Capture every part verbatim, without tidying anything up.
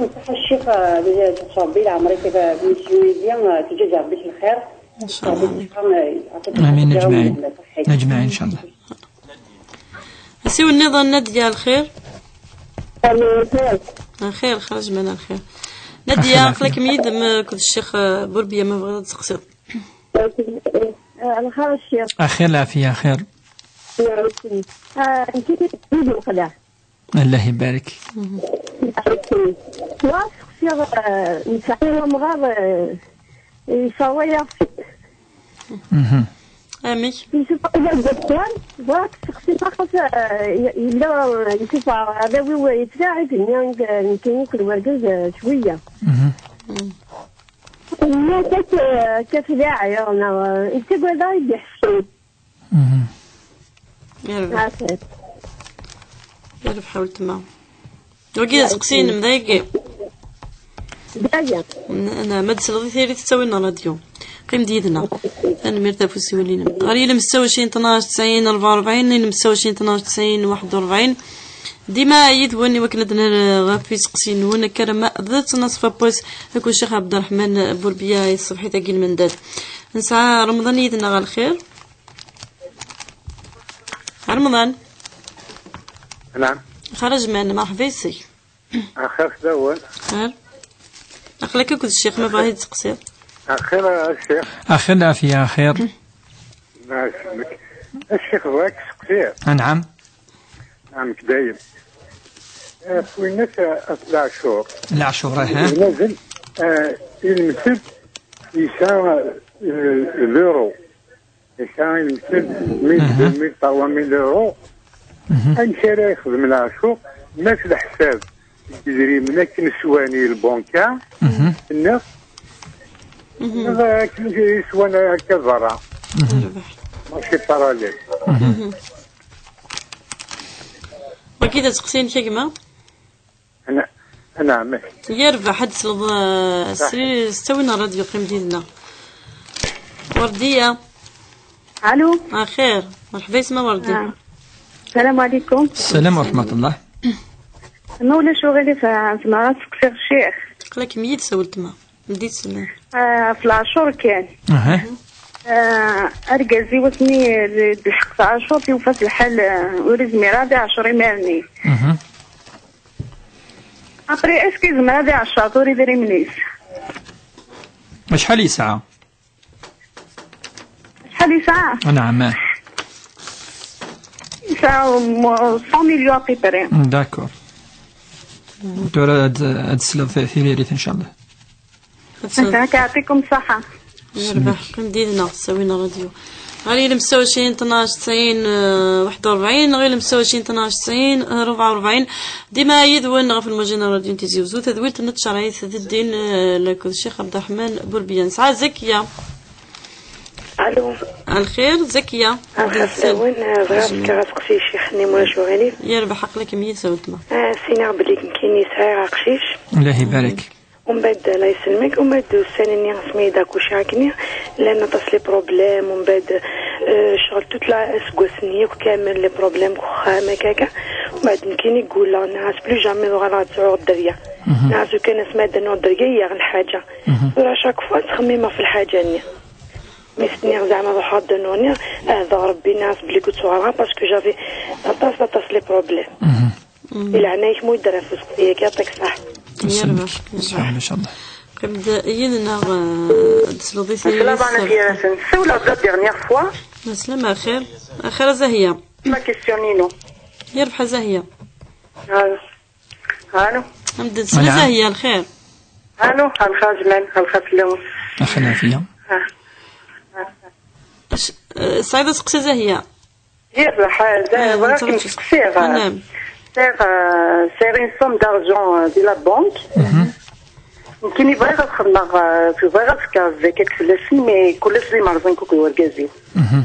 Nṣeḥ ccix, eh, ad iǧǧ Ṛebbi leɛmer-ik, eh, monsieur Idi, eh, teǧǧa Ṛebbi-k lxir. Ṛebbi yesɛa, eh, yeɛṭik الصحة أجمعين. والصحة. أجمعين إن شاء الله. Asiwel nniḍen, Nadia, lxir? Lxir. Lxir, xraj mana lxir. Nadia, lxir, aql-ikem yid-m akked ccix, eh, Burbiya, ma bɣiḍ ad d-teqsiḍ. Eh, lxir a ccix. Axir lɛafiya, axir. Ah, nekk i d-uqleɣ. الله يبارك. Wa seqsiɣ, eh, nesɛa amɣar, eh, yesserwa-yaɣ. Mhm. Amek? Yusuf aql-ak deg uxxam, bɣiɣ ad k-seqsiɣ, xas, eh, yella, eh, Yusuf, eh, adawi-w yettlaɛib-nni, eh, nekkini akked wergaz, eh, cwiya. Mhm. Nniɣ-ak, eh, akka tlaɛiɣ, neɣ, eh, nettagad ad d-iḥessu. Mhm. Yerbeḥ. Yerbeḥ a weltma. Wagi d aseqsi-inem, d ayagi? D aya. N-, n-, ma d-tesleḍ i tayri tettawin n ṛṛadyu. Qqim-d yid-neɣ. Tanemmirt ɣef usiwel-inem. Ɣer yilem setta u ɛecrin tnac tesɛin rebɛa u rebɛin, yilem setta u ɛecrin tnac tesɛin waḥed u rebɛin. Dima yid-wen i wakken ad d-nerr ɣef iseqsi-nwen, akka alamma d ttnaṣfa n wass akked Ccix Ɛebderreḥman Burbiya i tṣebḥit-agi n Lmendad. Nesɛa Remḍan yid-neɣ ɣer lxir. Remḍan. Naɛam. Xaraj man, merḥba yes-k. Axir fell-awen. Xir. Aql-ak akked ccix, ma bɣiɣ ad d-teqsiḍ. Axir a ccix. Axir lɛafiya, axir. Ma ssmek. A ccix, bɣiɣ ad k-seqsiɣ. Anɛam. Naɛam, k dayem. Ɣef winna-k, ɣef leɛcur. Leɛcur, aha. Nazen, eh, ilmesel yesɛa, eh, l'euro. Yesɛa imsel mille, deux mille, trois mille euros. Mhm. Amek ara yexdem leɛcur? Ma s leḥsab n yidrimen akken swan i lbanka, mhm, neɣ, mhm, neɣ akken i swan akka berra. Mhm. Marché parallèle. Mhm. Wagi d aseqsi-inek a gma? Ana, ana, amek? Yerbeḥ, ad tesleḍ, eh, s, s ttawin n ṛṛadyu, qqim did-neɣ. Werdiya. Allo. Axir. Merḥba yes-m a Werdiya. Ah. Salam alaikum. Salam wa rahmatullah. Ma ulac uɣilif, ah, zemreɣ ad seqsiɣ ccix? Aql-akem yid-s a weltma. Di tselma. Ah, ɣef leɛcur kan. Aha. Ah, argaz-iw asmi d-, d-lḥeqt ɛacur, yufa-t lḥal, ah, ur izmir ara ad iɛeccer imaren-is. Mhm. Après, est-ce que yezmer ad iɛeccer tura idrimen-is? Acḥal yesɛa? Acḥal yesɛa? Anɛam. Yesɛa um, cent millions à peu près. D'accord. Tura ad, ad tesleḍ tiririt, inchallah. Anta, yeɛṭikum ṣṣeḥḥa. Yerbeḥ, qqim d yid-neɣ, ttawin ṛṛadyu. Ɣer yilem setta u ɛecrin, tnac, tesɛin, eh, waḥed u ṛebɛin, ɣer yilem setta u ɛecrin, tnac, tesɛin, eh, ṛebɛa u ṛebɛin. Dima yid-wen ɣef lmujin n ṛṛadyu n Tizi Uzzu, tadwilt n tcerɛit d ddin, eh, akked Ccix Ɛebderreḥman Burbiya. Nesɛa Zakiya. Alo. Lxir, Zakiya. Lxir fell-awen, eh, bɣiɣ ad fkeɣ aseqsi i ccix-nni, ma ulac uɣilif. Yerbeḥ, aql-ikem yid-s a weltma. Ah, sinaɣ belli nekkini sɛiɣ aqcic. Allah ibarek. Umbeɛd, Allah yesselmek, umbeɛd ussan-nni asmi i d-akuciɣ akkenni, llan aṭas les problèmes, umbeɛd, eh, ccɣel tout la, aseggas-nni akk kamel les problèmes deg uxxam, akka, akka. Umbeɛd nekkini gulleɣ, nniɣ-as plus jamais ad uɣaleɣ ad sɛuɣ dderya. Mhm. Nniɣ-as ukan asmi ad d-nuɣ dderya, i yaɣ lḥaǧa. Mhm. Tura chaque fois ttxemmimeɣ f lḥaǧa-nni. Mi s-nniɣ zeɛma ad ruḥeɣ ad d-nuɣ, nniɣ, ahdeɣ Rebbi, nniɣ-as belli ur ttwaɣeɣ ara, parce que j'avais aṭas, aṭas les problèmes. Mhm. Di leɛnaya-k, ma ur d-terri ɣef useqsi-agi, yeɛṭik ṣṣeḥḥa. Yerbeḥ, yerbeḥ. Qqim-d yid-neɣ, eh, ad d-tesleḍ i tayri. Sslam ɛleykum a Zahya. Ssawleɣ-d la dernière fois. Sslam, axir. Axir a Zahya. Ma question-inu. Yerbeḥ a Zahya. Alo. Alo. Amdens a Zahya, lxir. Alo, lxir a Zman, lxir fell-awen. Axi lɛafiya. Ah. Eh, tesɛiḍ aseqsi a Zahya? Yerbeḥ, eh, bɣiɣ ad kem-sseqsiɣ. Sɛiɣ, eh, sɛiɣ une somme d'argent, eh, di la banque. Mhm. Nekkini bɣiɣ ad xedmeɣ, eh, bɣiɣ ad fkeɣ zzakat fell-asen, mais kul ass d imerẓen kukk d wergaz-iw. Mhm.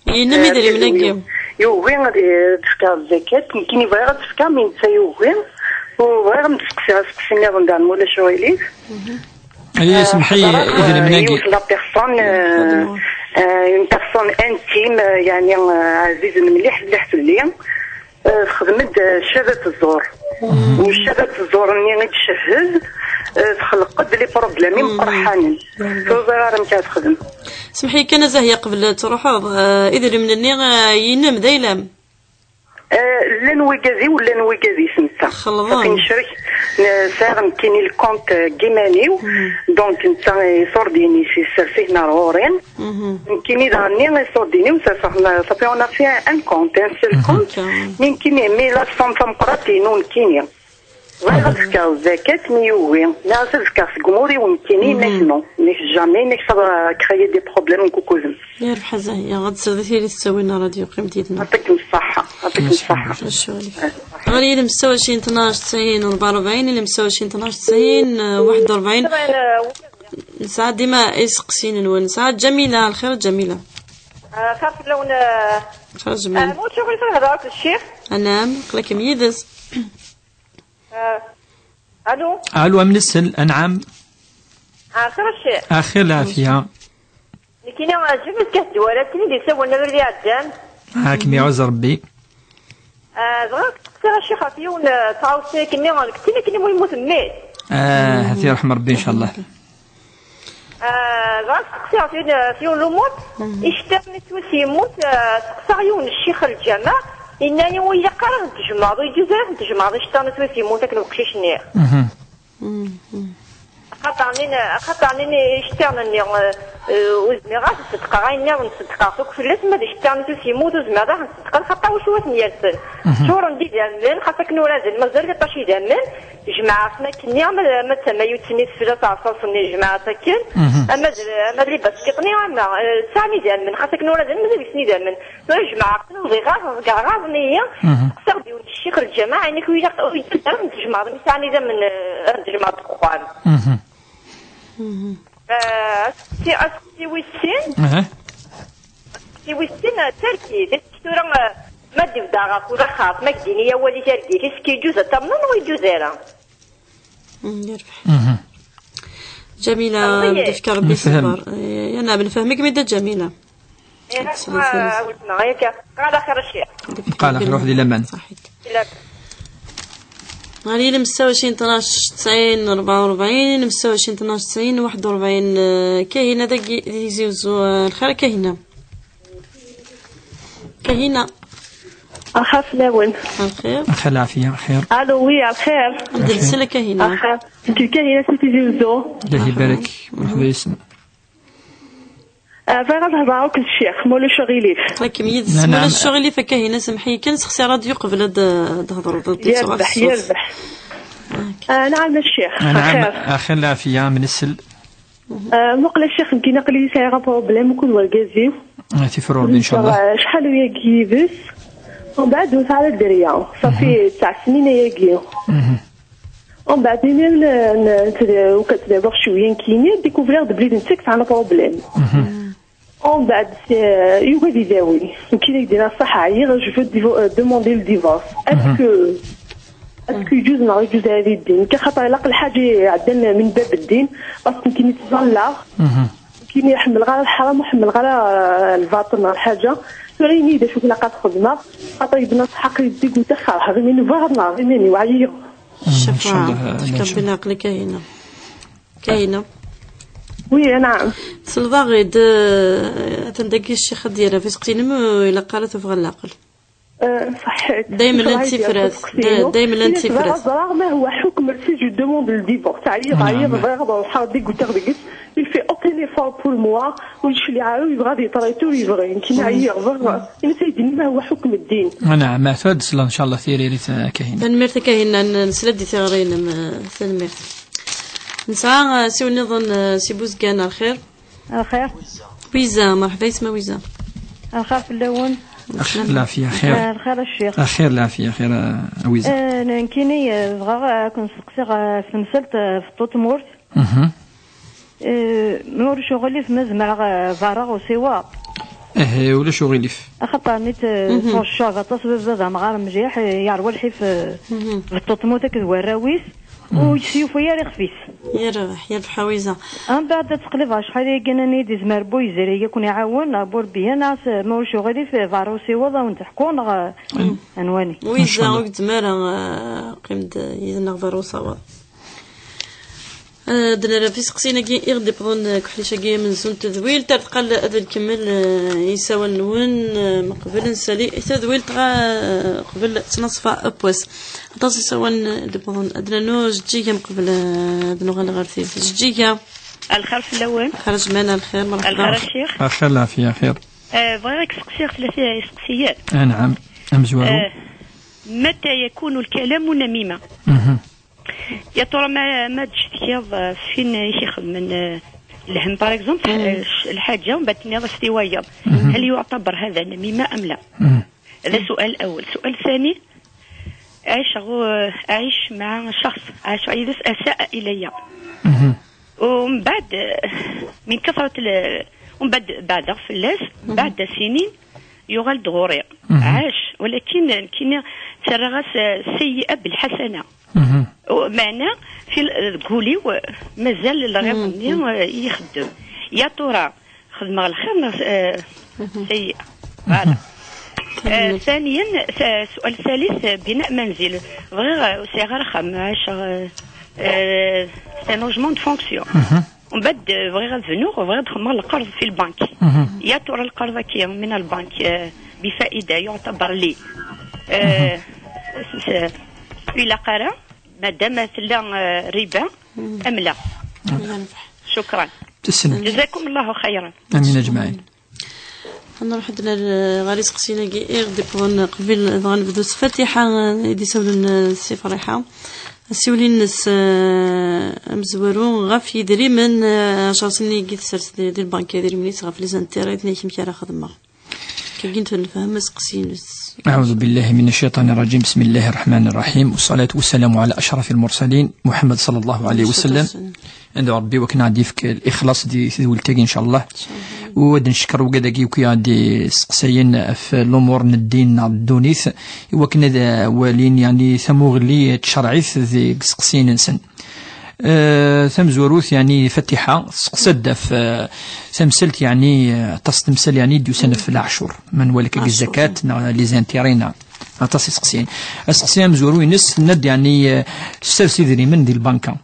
Yinem idrimen-agi. Yugi ad, eh, ad fkeɣ zzakat, nekkini bɣiɣ ad fkeɣ, mais netta yugi. U bɣiɣ ad m-d-sseqsiɣ aseqsi nniḍen daɣen, ma ulac uɣilif. Mhm. Ay, semḥ-iyi, idrimen-agi. Yiwet la personne, euh, euh, une personne intime, euh, يعني, euh, ɛzizen mliḥ, mliḥ fell-i. Euh, texdem-d, euh, ccahadat zzur. Mhm. U ccahadat zzur-nni i d-tcehhed, euh, txelq-d les problèmes imeqqranen. Mhm. Ur ẓriɣ ara amek ara texdem. Semḥ-iyi kan a Zahya, qbel ad truḥeḍ, euh, idrimen-nni, euh, yinem d ayla-m. Eh, llan wigad-iw, llan wigad-is netta. Xelḍen. Safi necrek, n-, sɛiɣ nekkini lkunt, eh, n yiman-iw. Mhm. Donc, netta iṣurdiyen-is issers-iten ar ɣur-i. Mhm. Nekkini daɣen-nni iṣurdiyen-iw serseɣ-ten, safi on a fait un compte, un seul compte. Mhm. Mi nekkini, mi la somme tameqqrant-inu nekkini. Bɣiɣ ad fkeɣ zakat mi yugi. Nniɣ-as ad fkeɣ seg umur-iw nekkini, mhm, nekk non. Nekk jamais, nekk ça va créer des problèmes n kukudem. Yerbeḥ a Zahya, ad tesleḍ i tili tettawin ṛṛadyu, qqim-d yid-neɣ. Yeɛṭikem ṣṣeḥḥa, yeɛṭikem ṣṣeḥḥa. Ɣer yilem setta u ɛecrin tnac tesɛin u ṛebɛa u ṛebɛin, yilem setta u ɛecrin tnac tesɛin, eh, waḥed u ṛebɛin. Nesɛa dima iseqsiyen-nwen. Nesɛa Ǧamila, lxir Ǧamila. Ah, xir fell-awen, ah, xir Ǧamila. Ah, ma ulac aɣilif ad hedreɣ akked ccix? Anɛam, aql-ikem yid-s. Ah, alo. Alo, am nsell, anɛam. Ah, xir a ccix. Axir lɛafiya. Nekkini, ah, ǧǧiɣ-d kan ddwala, akken i d-isawlen abrid iɛeddan. Ah, ad kem-iɛuzz Rebbi. Ah, bɣiɣ ad k-steqsiɣ a ccix ɣef yiwen, ah, tɣawsa akken-nni, deg tin akken i mu yemmut mmi-s. Ah, ad t-yerḥem Rebbi, incallah. Ah, bɣiɣ ad k-steqsiɣ ɣef yiwen, ɣef yiwen lumuṛ. Iceṭṭiḍen-is wis yemmut, ah, steqsaɣ yiwen n ccix n lǧameɛ, yenna-yi ur ilaq ara ad ten-tjemɛeḍ, ur yeǧǧuz ara ad ten-tjemɛeḍ iceṭṭiḍen-is wis yemmut akken uqcic-nni. Mhm. Axaṭer-nni, axaṭer-nni iceṭṭiḍen-nni, eh, eh, ur zmireɣ ad ten-ṣeddqeɣ, ayen nniḍen ṣeddqeɣ-t akk fell-as, ma d iceṭṭiḍen-is wis yemmut ur zmireɣ ad ten-ṣeddqeɣ, xaṭer wacu ad ten-yersen? Mhm. Ččuren d idammen, xas akken ur azen, mazal aṭas idammen, jemɛeɣ-ten akkenni, ama, ama d tamayut-nni tefla taɛṣaṣ-nni jemɛeɣ-tt akken, mhm, ama d, ama d libasket-nni, ama, eh, sɛan idammen, xas akken ur azen, mazal gsen idammen. Tura jemɛeɣ-ten, bɣiɣ ad ẓgeɣ ɣaḍen-iyi. Mhm. Steqsaɣ-d yiwen n ccix n lǧameɛ, ayen akk ilaq, ur ilaq ara ad ten-tjemɛeḍ, mi sɛan idammen, eh, ad ten-tjemɛeḍ deg uxxam. Mhm. Eh, aseqsi, aseqsi wis sin. Aha. Aseqsi wis sin, eh, d targit. Est-ce que tura, eh, ma d-ibda ɣef ulaxeṛt, ma k-d-ini awal i targit, est-ce que yeǧuz ad tamneḍ neɣ ur yeǧuz ara? Mm, yerbeḥ. Mhm. Ǧamila, ad d-ifk Rebbi ṣṣber. Eh, ya nɛam, nefhem-ik mi da Ǧamila. Eh, ah, weltma, yak. Qal axir a ccix. Qal axir, ruḥ di laman. Ṣaḥit. Di laman. Ɣer yilem ستة وعشرين اثناش تسعين أربعة وأربعين، ستة وعشرين اثناش تسعين واحد وأربعين. Eh, Kahina dagi di Tizi Uzzu, eh, lxir a Kahina. Kahina. Axir fell-awen. Lxir. Lxir, lɛafiya, xir. Allo, oui, axir. Ad d-nsel a Kahina. Axir. Nekk d Kahina si Tizi Uzzu. Llah ibarek. Merḥba yes-m. Ah, bɣiɣ ad hedreɣ akked ccix, ma ulac aɣilif. Akken yid-s, ma ulac aɣilif a Kahina, semḥ-iyi kan, sexsi ṛṛadyu qbel ad d-, ad d-thedreḍ, ad d-tesɛuḍ ṣṣut. Yerbeḥ, yerbeḥ. Ah, nɛam a ccix. Nɛam, axir. Axir, lɛafiya, mnesel. Ah, muqel a ccix, nekkin aql-iyi sɛiɣ aproblème akked wergaz-iw. Ah, tifrurd, incallah. Ah, acḥal ayagi yid-s. Umbeɛd ur tesɛi ara dderya. Ṣafi tesɛa snin ayagi. Umbeɛd imi n-, n-, n-, ukan ttdabaɣ cwiya nekkini, découvriɣ-d belli d netta i yesɛan aproblème. Umbeɛd, eh, yugi ad idawi. Nekkini ak-d-iniɣ ṣṣeḥ ɛyiɣ, je veux divo-, euh, demander le divorce. Est-ce que, est-ce que yeǧuz neɣ yeǧuz ara di ddin? Nekk axaṭer ilaq lḥaǧa iɛeddan min bab ddin, parce que nekkini ttẓallaɣ. Nekkini ḥemmleɣ ara lḥaram, ur ḥemmleɣ ara, euh, lbaṭel neɣ lḥaǧa. Tura ini-yi-d acu ilaq ad xedmeɣ, xaṭer yebna ṣṣeḥ aql-i deg utaxxar, imi nebɣa ad neɣ iman-iw ɛyiɣ. Ccfa, ncallah, tefka Rebbi leɛqel a Kahina. Kahina. Oui, nɛam. Selḍaɣ-id, eh, atan dagi ccix ad d-yerr ɣef iseqsiyen-im, eh, ilaq ara tafeɣ leɛqel. Eh, ṣaḥḥit. Dayem llant tifrat, da-, dayem llant tifrat. Bɣiɣ ad ẓreɣ ma huwa ḥukm si je demande le divorce. Ɛyiɣ, ɛyiɣ, bɣiɣ ad ruḥeɣ deg utaɣ deg-s. Il fait aucun effort pour moi. Ur yecliɛ ara, ur yebɣi ad yeṭriti, ur yebɣi. Nekk ɛyiɣ, bɣiɣ. Ini-as ma huwa ḥukm ddin. Nɛam, ma tura ad d-tesleḍ, ncallah, tiririt, eh, Kahina. Tanemmirt a Kahina, n-, nesla-d i tiɣri-inem, eh, tanemmirt. Nesɛa, eh, asiwel niḍen, eh, si Buzgan, ar lxir. Ar lxir. Wiza, merḥba yes-m a Wiza. Ar lxir fell-awen. Ar lxir, lɛafiya, xir. Ar lxir a ccix. Ar lxir, lɛafiya, xir, eh, a Wiza. Eh, nekkini, eh, bɣiɣ ad ken-steqsiɣ, eh, ɣef temsalt, eh, ɣef tmurt. Eh, ma ulac uɣilif, ma zemreɣ, eh, berra usiweḍ? Eh, ulac uɣilif. Axaṭer nit, eh, tuɣ ccɛeb aṭas, baba d amɣar mliḥ, eh, yerwa lḥif, eh, beṭṭuṭmut akked warraw-is, ur yesyufa ara ixef-is. Yerbeḥ, yerbeḥ a Wiza. Mbeɛd ad teqlib ɣer cḥal yagi nani d izmer bu yezri ad ken-iɛawen, bu Rebbi, neɣ s-, ma ulac uɣilif, eh, berra usiweḍ ad wen-d-ḥkuɣ, neɣ, eh, ad nwali. Wiza ur gezmer ara, eh, qqim-d yid-neɣ berra usawaḍ. Eh, ad nerr ɣef iseqsiyen-agi i ɣ-d-iwwḍen, eh, deg uḥric-agi amenzu n tedwilt, ar deqqal ad nkemmel, eh, isawal-nwen, eh, meqbel ad nsali i tedwilt, dɣa, eh, qbel ttnaṣfa n wass. Aṭas isawalen, eh, d-iwwḍen. Ad nernu Jeǧǧiga meqbel, eh, ad nuɣal ɣer tid. Jeǧǧiga. Ar lxir fell-awen. Xir jman, ar lxir, merḥba. Ar lxir a ccix. Ar lxir, lɛafiya, xir. Eh, bɣiɣ ad k-seqsiɣ tlata iseqsiyen. Ah, nɛam. Amezwaru. Eh, متى يكون الكلام نميمة؟ Ya tura ma, ma d-tcetkiḍ, eh, f win i k-ixedmen, eh, lhem, par exemple, eh, c-, lḥaǧa, mbeɛd tenniḍ-as-t i wayeḍ. هل يعتبر هذا نميمة أم لا؟ هذا السؤال الأول. السؤال الثاني، عايش غو-، عايش مع شخص، عايش عيدس أساء إلي. ومن بعد، eh, من كثرة ال-، ومن بعد بعد فلاس، بعد سنين، يغال دغوري. عاش، ولكن كنا ترى سيئة بالحسنة. معنى في ال-، قولي و-، مازال الغيظ ني يخدم. يا ترى خدمة الخير نغ-، آه، سيئة. Voilà. آه، ثانيا، س-، السؤال الثالث، آه، بناء منزل. بغيغ، آه، سي غير خم، عاش، آه، آه، c'est un logement de fonction. ومن بعد، آه، بغيغ الذنوب، بغيغ خم القرض في البنك. يا ترى القرض كي من البنك، آه، بفائدة يعتبر لي، آه، س-، س-، إلى قرا، مادام ثلا، آه، ربا، أم لا؟ شكرا. تسلم. جزاكم الله خيرا. آمين أجمعين. Nruḥ ad ner-, ɣer iseqsiyen-agi i ɣ-d-iwwḍen qbel dɣa nebdu s Fatiḥa, i d-isawlen, eh, si Friḥa. Asiwel-ines, eh, amezwaru ɣef yidrimen, eh, acerṣi-nni i tessers di, di lbanka idrimen-is ɣef les intérêts, tenna-k amek ara xedmeɣ. Kagin tfehmem aseqsi-ines. أعوذ بالله من الشيطان الرجيم. بسم الله الرحمن الرحيم. والصلاة والسلام على أشرف المرسلين محمد صلى الله عليه وسلم. Ad nɛu Rebbi wakken ad d-yefk lixlaṣ di tedwilt-agi, ncallah. U ad neckeṛ wigad-agi akk i aɣ-d-iseqsayen ɣef lumuṛ n ddin neɣ d ddunit, i wakken ad, eh, walin, yeɛni, tamuɣli n tcerɛit deg iseqsiyen-nsen. Eh, tamezwarut, yeɛni, Fatiḥa, testeqsa-d ɣef, eh, tamsalt, yeɛni, eh, aṭas n temsal, yeɛni, d-yusan ɣef leɛcur. Ma nwala-k deg zzakat, neɣ les intérêts, neɣ Aṭas iseqsiyen. Aseqsi amezwaru-ines, tenna-d, yeɛni, eh, sers idrimen di lbanka.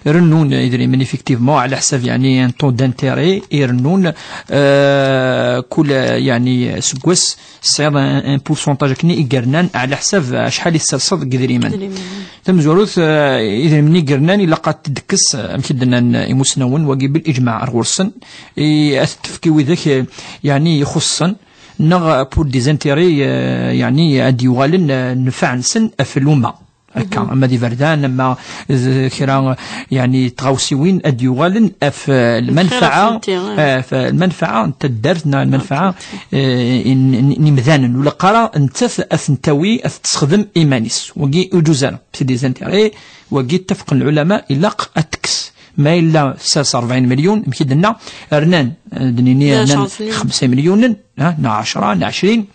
Rennun idrimen, effectivement, ɛla ḥsab, yeɛni, un taux d'intérêt i rennun, eh, kul, yeɛni, aseggas tesɛiḍ un, un pourcentage akken i yernan ɛla ḥsab acḥal i tesserseḍ deg idrimen. Idrimen. Tamezwarut, eh, idrimen i yernan ilaq ad t-id-tekkes, eh, amek i d-nnan imusnawen, wagi bil ijmaɛ ar ɣur-sen, i ad t-tefk i widak, eh, yeɛni ixuṣṣen, neɣ pour des intérêts, eh, yeɛni ad d-yuɣalen, eh, nnfeɛ-nsen ɣef lumma. Akka, ama d iberdan, ama d kra, yeɛni tɣawsiwin ad d-yuɣalen ɣef, eh, lmanfaɛa, eh, ɣef lmanfaɛa n taddart neɣ lmanfaɛa, eh, n, n, n imdanen. Ur ilaq ara nettat ad ten-tawi, ad t-tessexdem iman-is. Wagi ur iǧuz ara. C'est des intérêts, wagi ttafqen lɛulama, ilaq ad tekkes. Ma yella sers rebɛin milyun, amek i d-nenna, rnan, eh, d-nini, rnan xemsa milyunen, ha, neɣ ɛecra, neɣ ɛecrin,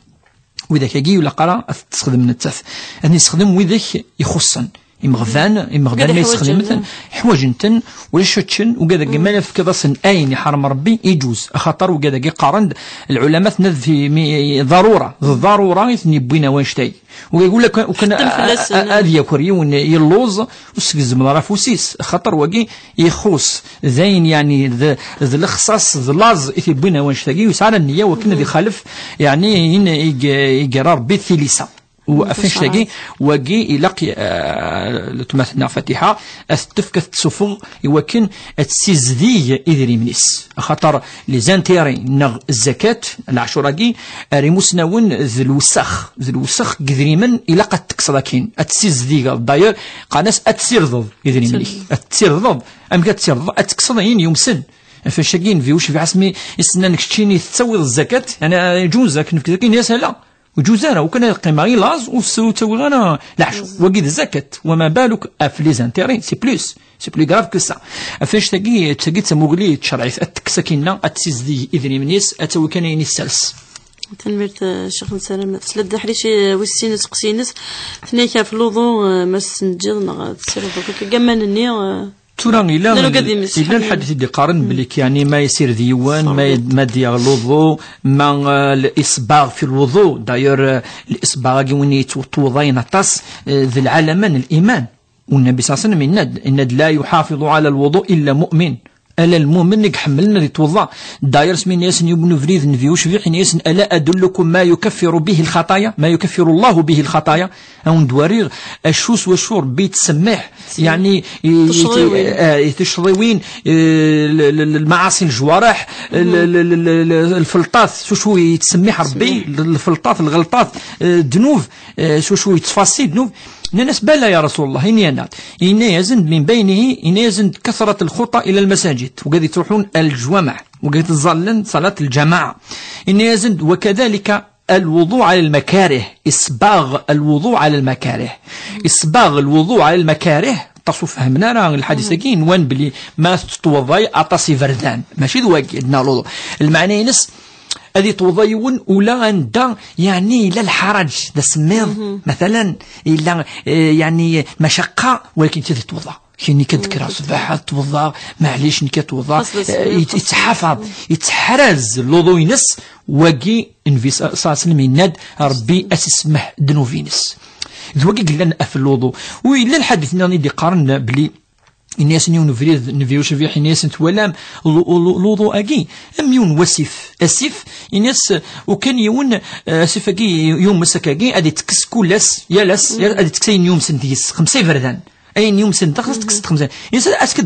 widak-agi ur ilaq ara ad t-tessexdem nettat. Ad ten-yessexdem widak ixuṣṣen. Imeɣban, imeɣban ma yessexdem-ten, ḥwaǧen-ten, ulac ččen, ugad-agi ma tefkiḍ-asen ayen iḥrem Rebbi, iǧuz. Axaṭer ugad-agi qqaren-d, lɛulama tenna-d fi, mi, ḍarura, d ḍarura i ten-yewwin wanect-agi. Ur yegwi la kan, kan ad yaker yiwen yelluẓ, ur s-tgezzmeḍ ara afus-is, axaṭer wagi ixuṣ d ayen, yeɛni, d, d lexṣaṣ, d laẓ i t-yewwin wanect-agi, ur yesɛi ara nniya wakken ad ixalef, yeɛni, ayen i g-, i yerra Rebbi d tilisa. U ɣef annect-agi, wagi ilaq, eh, letma tenna Fatiḥa, ad t-tefk, ad t-tessufeɣ i wakken ad tessizdig idrimen-is. Axaṭer les intérêts neɣ zzakat, lɛecur-agi, ar imusnawen d lewsex, d lewsex deg idrimen, ilaq ad t-tekkseḍ akkin, ad tessizdigeḍ. D'ailleurs, qqaren-as ad tessirdeḍ idrimen-ik. Ad tessirdeḍ. Amek ad tessirdeḍ? Ad tekkseḍ ayen yumsen. Ɣef annect-agi, Nnbi ucbiḥ asmi i s-nnan keččini tettawiḍ zzakat, yeɛni, eh, ǧuz akken nefk zzakat, ini-as ala. Ur ǧuz ara, ukan ad qqimeɣ i laẓ, ur s-, ur ttawiɣ ara leɛcu. Wagi d zakat, وما بالك ɣef les intérêts, c'est plus, c'est plus grave que ça. Ɣef annect-agi, d tagi d tamuɣli n tcerɛit, ad tekkes akkinna, ad tessizdig idrimen-is, ad tawi kan ayen issers. Tanemmirt, eh, Ccix, nessaram tesla-d Dda Ḥric, eh, wis sin iseqsiyen-is. Tenna-k ɣef luḍu, eh, ma s-, tenǧiḍ neɣ tessireḍ akk akka aman-nni, eh, Tura, ila, ila lḥadit i d-iqqaren belli, yeɛni, ma yessired yiwen, ma, ma d-yaɣ luḍu, ma, eh, l-isbaɣ fi lwuḍu. D'ailleurs, eh, l-isbaɣ-agi win yettwuḍayen aṭas, eh, d lɛalaman n liman. U Nnbi ṣalla Llahu ɛalayhi wa sallam yenna-d, yenna-d: "لا يحافظ على الوضوء إلا مؤمن." Ala lmumen i iḥemmlen ad yettweḍḍa. D'ailleurs, asmi yenna-yasen yiwen ubrid, Nnbi ucbiḥ, yenna-yasen: "ألا أدلكم ما يكفر به الخطايا، ما يكفر الله به الخطايا؟" Ad wen-d-wariɣ acu s wacu Rebbi yettsemmiḥ, yeɛni, i, i, eh, i tuccḍiwin, eh, l-, l-, l-, lmaɛaṣi n lejwareḥ, l-, l-, l-, l-, l-, lfelṭat, s wacu yettsemmiḥ Rebbi, l-, lfelṭat, lɣelṭat, eh, ddnub, eh, s wacu yettfassi ddnub. Nnan-as: "Bala ya Rasul Allah, ini-aneɣ-d." Yenna-yasen-d min baynihi, yenna-yasen-d: "كثرة الخطى إلى المساجد." Wigad yettruḥun ar leǧwameɛ, wigad yettẓallen ṣalat lǧamaɛa. Yenna-yasen-d: "وكذلك الوضوء على المكاره، إسباغ الوضوء على المكاره." إسباغ الوضوء على المكاره، aṭas ur fehmen ara lḥadis-agi, nwan belli ma tettweḍḍay aṭas iberdan. Mačči d wagi, d-nnan luḍu. Lmeɛna-ines, ad yettweḍḍa yiwen ula anda, yeɛni, yella lḥaraǧ, d asemmiḍ. Matalan, yella, eh, yeɛni, macaqqa, walakin ad yettweḍḍa. Kini kan tekra ṣṣbeḥ, ad ttweḍḍaɣ, maɛlic, nekk ad ttweḍḍaɣ. Eh, yet-, yettḥafaz, yettḥaraz luḍu-ines, wagi, Nnbi ṣalla Llahu ɛalayhi wa sallam yenna-d, Rebbi ad s-isemmeḥ ddnub-ines. D wagi i yellan ɣef luḍu. U yella lḥadit nniḍen i d-iqqaren belli, ini-asen yiwen ubrid, Nnbi ucbiḥ, ini-asen: "Twalam lu-, lu-, luḍu-agi am yiwen wasif." Asif, ini-as, ukan yiwen, eh, asif-agi, yumes akkagi, ad ittekkes kul ass, yal ass, ad ittekkes ayen yumsen deg-s, xemsa iberdan. Ayen yumsen daxel, tekkes-d xemsa. Yensa, est-ce que,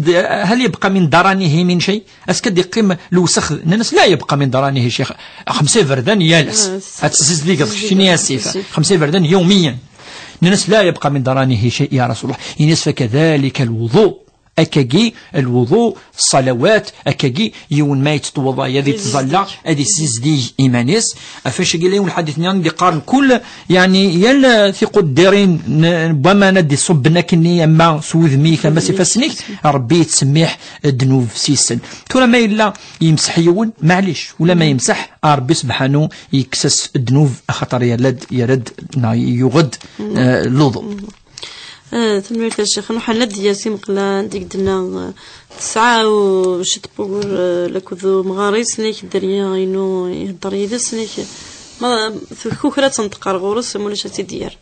هل يبقى من درنه من شيء? Est-ce que ad yeqqim lewsex? Nnan-as: "لا يبقى من درنه شيء." Xemsa iberdan yal ass. Ad tessizdigeḍ keččini asif. Xemsa iberdan يوميا. Nnan-as: "لا يبقى من درنه شيء يا رسول الله." Ini-as: "فكذلك الوضوء." Akkagi, lwuḍu, ṣṣalawat, akkagi, yiwen ma yettweḍḍa, ad yettẓalla, ad yessizdig iman-is. Ɣef wannect-agi, yella yiwen lḥadit-nni i d-iqqaren kul, yeɛni, yal tiquddirin n, n waman ad d-iṣubben akkenni, ama s wudem-ik, ama s ifassen-ik, Rebbi yettsemmiḥ ddnub s-sen. Tura ma yella yemseḥ yiwen, maɛlic, ula ma yemseḥ, Rebbi sebḥanu yekkes-as ddnub, axaṭer yerra-d, yerra-d, neɣ yuɣ-d, eh, luḍu. Eh, tanemmirt a Ccix. Nruḥ ar Nadiya Si Meqla, anda i d-tenna, eh, tesɛa u ciṭ n wugur, eh, akked umɣar-is, nnek dderya inu ihedder yid-s, nnek Ma tkukra ad tenṭeq ar ɣur-s, ma ulac ad tt-id-yerr.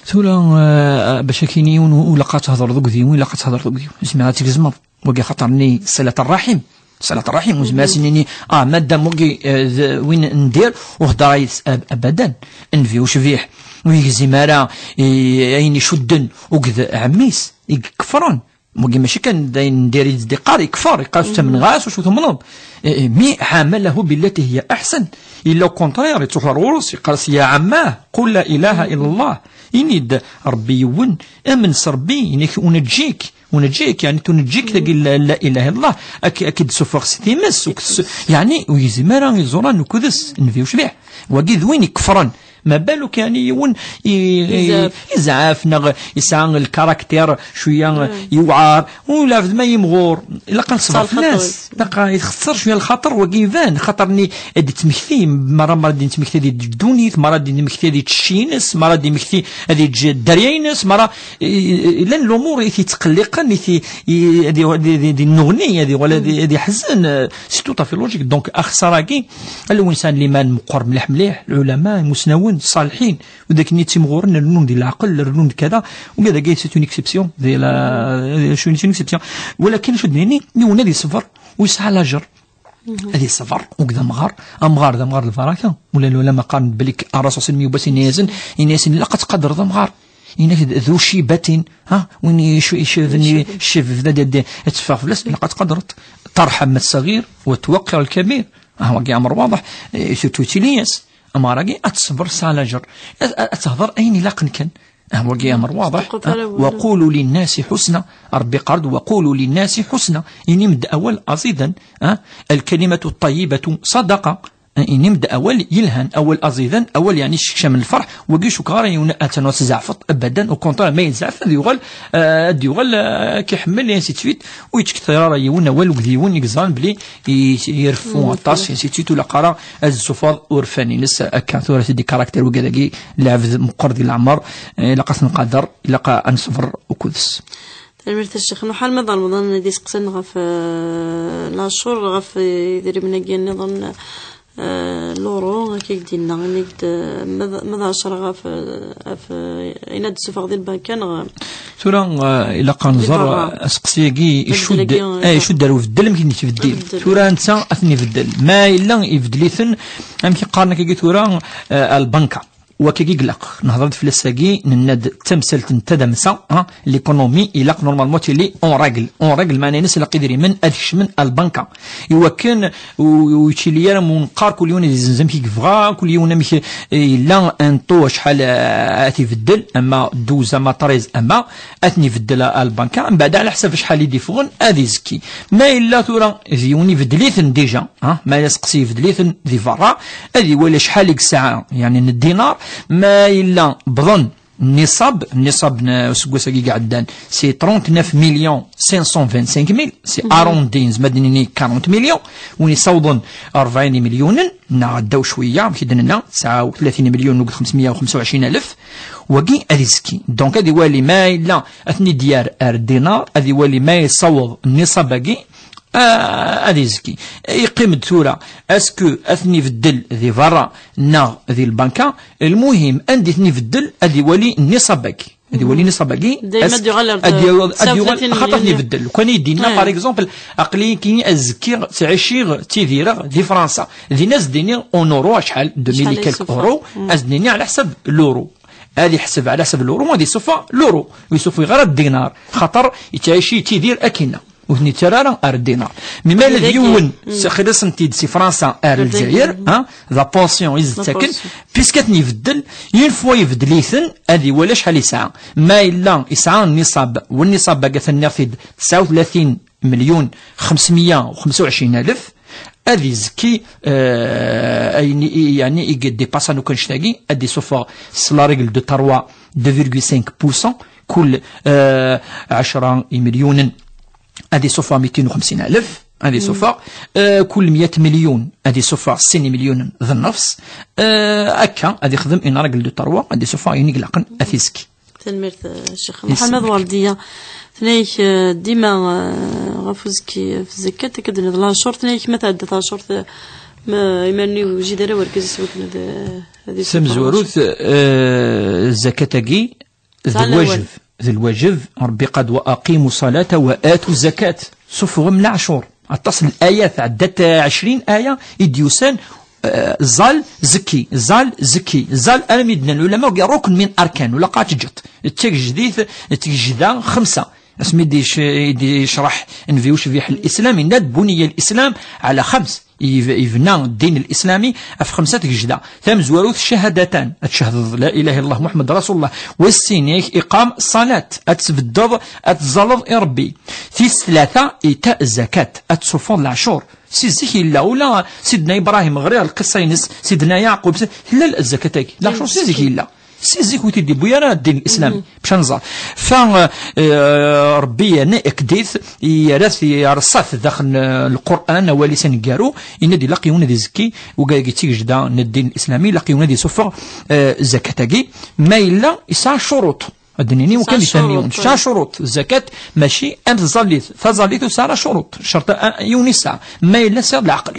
Tura, eh, bac ad k-yini yiwen, ur ilaq ad tehḍreḍ akked yiwen, ilaq ad tehḍreḍ akked yiwen. Zemreɣ ad tgezmeḍ. Wagi xaṭer-nni ṣṣalat ṛṛaḥim. Ṣṣalat ṛṛaḥim, ur zemreɣ ad s-nini, ah, madam wagi, eh, d win n dir, ur heddeṛ yid-s ab-, abadan. Nnbi ucbiḥ, ur yegzim ara, eh, ayen icudden akked ɛemmi-s, i ikefren. Wagi mačči kan d ayen n dir i d-iqqar, ikfer, iqqar ur ttamneɣ ara s wacu tumneḍ. Eh, eh, mi ɛamalahu billati hiya aḥsen. Illa au contraire, ittruḥu ar ɣur-s, iqqar-as, ya ɛemmah, qul la ilaha illa Allah. Ini-d, Ṛebbi yiwen, amen s Ṛebbi, ini-k unajjik, unajjik, yani tunajjik tagi la, la ilaha illa Allah, ak-, ak-id-sufeɣ s times, uk-, s-, yani ur yezmir ara iẓuran ukdes, nnbi ucbiḥ. Wagi d win ikefren. Ma baluk, yani, yiwen i-, i-, Yezɛef. Yezɛef, neɣ yesɛa lkarakter cwiya yewɛer, u lɛebd ma yimɣur, ilaq ad neṣber Tesɛa lxaṭer. Fell-as. Ilaq ad ixeṣṣer cwiya lxaṭer, wagi iban, xaṭer-nni ad d-ittmekti, mara, mara d-ittmekti ad yeǧǧ ddunit, mara d-ittmekti ad yeǧǧ cci-ines, mara d-ittmekti ad yeǧǧ dderya-ines, mara, i-, i-, llan lumuṛ i t-yettqelliqen, i t-, i-, ad i-, ad i-, ad i-, ad innuɣni, ad iɣal, ad i-, ad iḥzen, eh, c'est tout à fait logique. Donc, axeṣṣar-agi, ala win sɛan liman meqqer mliḥ mliḥ, lɛulama, imusnawen, ṣṣaliḥin, u d akken i ttimɣuren, rennun di leɛqel, rennun di kada, u gad-agi, c'est une exception, di la, c'est une exception. Walakin, acu d-nini, yiwen ad yesber, u yesɛa lajer. Ad yesber, u d amɣar, amɣar d amɣar lbaraka, ula lɛulama qqaren belli Ṛṛasul sallam yuba-s ini-yasen, ini-yasen, ilaq ad tqadreḍ amɣar. Ini-ak d, d ucibatin, ha, win icu-, icebven, icebven ad, ad, ad teffeɣ fell-as, ilaq ad tqadreḍ. Terḥem ṣṣaɣir, wa tweqqir lkabir. Ah, wagi amr waḍeḥ, eh, surtout tili-yas. Amɣar-agi ad teṣber s lajer. Ad, ad, ad tehder ayen ilaqen kan. Ah, wagi amr waḍeḥ. Teqqa fara Ah, wala. Wa qulu linnasi ḥusna. Ṛebbi iqqar-d, wa qulu linnasi ḥusna. Inim-d awal aẓidan. Ah, alkalimatu ṭṭayyibatu ṣadaqa. Inim-d awal yelhan, awal aẓidan, awal, yani, yessekcamen lferḥ. Wagi cukkeɣ ara yiwen ad tanu tzeɛfeḍ, abadan, au contraire, ma yezɛef ad yuɣal, eh, ad yuɣal, eh, ad k-iḥemmel, et ainsi de suite. Ur yettkeṭṭir ara yiwen awal akked yiwen i yeẓran belli i-, ireffu aṭas, et ainsi de suite, ur ilaq ara ad tessufeḍ urfan-ines akka. Tura, c'est des caractères wigad-agi, lɛebd meqqer di leɛmer, eh, ilaq ad t-nqader, ilaq ad neṣber ukkud-s. Tanemmirt a Ccix. Nruḥ arma d Remḍan ad iseqsan ɣef, eh, laɛcur, ɣef, eh, idrimen-agi nniḍen, eh, l'euro, akka i k-d-yenna, ini-k-d, eh, ma d, ma d ɛecra ɣef, eh, ɣef, eh, ayen ad d-tessufɣeḍ di lbanka, neɣ Tura, eh, ilaq ad nẓer, berra. Eh, aseqsi-agi icudd, eh, icudd ar ubeddel, amek i ten-yettbeddil. Abeddel. Tura netta ad ten-ibeddel. Ma yella ibeddel-iten, amek i qqaren akkagi tura, eh, lbanka. Wakagi ilaq, nehḍer-d fell-as-agi, nenna-d d tamsalt n tadamsa, ha, l'économie, ilaq normalement tili en règle. En règle, meɛna-ines ilaq idrimen ad kecmen ar lbanka. Iwakken ur, ur yettili ara, mu neqqar kul yiwen ad izenz amek i yebɣa, kul yiwen amek, eh, yella un taux acḥal, eh, ad t-ibeddel, ama douze, ama treize, ama ad ten-ibeddel ar lbanka, mbeɛd ɛla ḥsab acḥal i d-iffɣen ad izekki. Ma yella tura d yiwen ibeddel-iten déjà, ha, ma yella aseqsi ibeddel-iten di berra, ad iwali acḥal i yesɛa, yani, n ddinar, ma yella bḍen nniṣab, nniṣab n useggas-agi iɛeddan, c'est trente-neuf millions cinq cent vingt-cinq mille, c'est arrondi, nezmer ad d-nini quarante millions, win yessawḍen rebɛin imelyunen, neɣ ddaw cwiya, amek i d-nenna, tesɛa u tlatin imelyunen akked xemsmya u xemsa u ɛecrin alef, wagi ad izekki. Donc, ad iwali ma yella ad ten-id-yerr ar ddinar, ad iwali ma yessaweḍ nniṣab-agi, ah, ad izekki. Yeqqim-d tura, est-ce que ad ten-ibeddel di berra neɣ di lbanka? Lmuhim, anda i ten-ibeddel, ad iwali nniṣab-agi. Ad iwali nniṣab-agi. Dayma ad yuɣal ar ad yuɣal, ad yuɣal, xaṭer ad ten-ibeddel. Lukan i d-yenna, par exemple, aql-iyi kini ad zkiɣ, ttɛiciɣ, ttidireɣ di Fransa. Din ad s-d-iniɣ en euro acḥal, deux mille et quelques euros, ad s-d-nini ɛla ḥsab l'euro. Ad iḥseb ɛla ḥsab l'euro, ad isuffeɣ l'euro. Ur isuffeɣ ara ddinar. Xaṭer yettɛici, yettidir akkinna. Ur ten-yettarra ara ar ddinar. Mi ma yella d yiwen, xelliṣen-t-id si Fransa ar Lezzayer, ha, d la pension i s-d-ttaken, puisque ad ten-ibeddel, une fois ibeddel-iten, ad iwali acḥal yesɛa. Ma yella yesɛa nniṣab, u nniṣab-agi atan nniɣ-t-id tesɛa u tlatin melyun xemsmya u xemsa u ɛecrin alef, ad izekki, eh, ayen i, yani, i yeddipasan akk annect-agi, ad isuffeɣ s la règle de trois, deux virgule cinq pour cent, kul, eh, ɛecra imelyunen, ad isuffeɣ mitin u xemsin alef, ad isuffeɣ, eh, kul mya melyun, ad isuffeɣ sin imelyunen d nnefs, eh, akka, ad ixdem une règle de trois, ad isuffeɣ ayen i ilaqen ad t-izekki. Tanemmirt, eh, Ccix Mḥemmed Werdiya. Tenna-yak, eh, dima, eh, ɣef uzekki, ɣef zzakkat, akka d-nniḍ laɛcur, tenna-yak ma tɛedda taɛcurt, eh, Ma imar-nni ur yewjid ara wergaz s wakken ad, ad yessufeɣ. Tamezwarut, eh, zakat-agi, d lwajeb. D lwajeb, Ṛebbi qad: "Wa aqimu ṣalata wa atu zakat." Suffɣem leɛcur. Aṭas n ayat, ɛeddat ɛecrin aya i d-yusan, eh, ẓal, zekki, ẓal, zekki, ẓal, armi d-nnan lɛulama, ur rukn min arkan, ula qa tǧǧeḍ. D tagejdit, d tgejda xemsa. Asmi d-yec-, i d-yecreḥ Nnbi ucbiḥ l-Islam, yenna-d: "Buniya l-Islam ɛala xams." Yeb-, yebna ddin l-Islami ɣef xemsa tgejda. Tamezwarut, cahadatan, ad tcehdeḍ la ilaha illallah Muḥemmed Rasulullah. Wis sin, iqam ṣalat, ad tbeddeḍ, ad tẓalleḍ i Ṛebbi. Tis tlata, ita zakat, ad tṣuffeḍ leɛcur. Si zik yella, ula Sidna Ibrahim, ɣriɣ lqissa-ines, Sidna Yeɛqub, si-, tella zakat-agi. Leɛcur si zik yella. Si zik ur t-id-yewwi ara ddin l-Islam. Bac ad nẓer. Fa, eh, Ṛebbi yerna ikd-it, yerra-t, yerṣa-t daxel n, eh, Lqur'an, awal-is aneggaru, yenna-d ilaq yiwen ad izekki, wigad-agi d tigejda n ddin l-Islami, ilaq yiwen ad isuffeɣ, eh, zakat-agi, ma yella yesɛa curuṭ. Ad d-nini, tesɛa wakken ad ifhem curuṭ, yiwen. Tesɛa curuṭ, zakat, mačči am tẓallit. Taẓallit ur tesɛi ara curuṭ. Ccerṭ, ah, yiwen yesɛa. Ma yella tesɛiḍ leɛqel.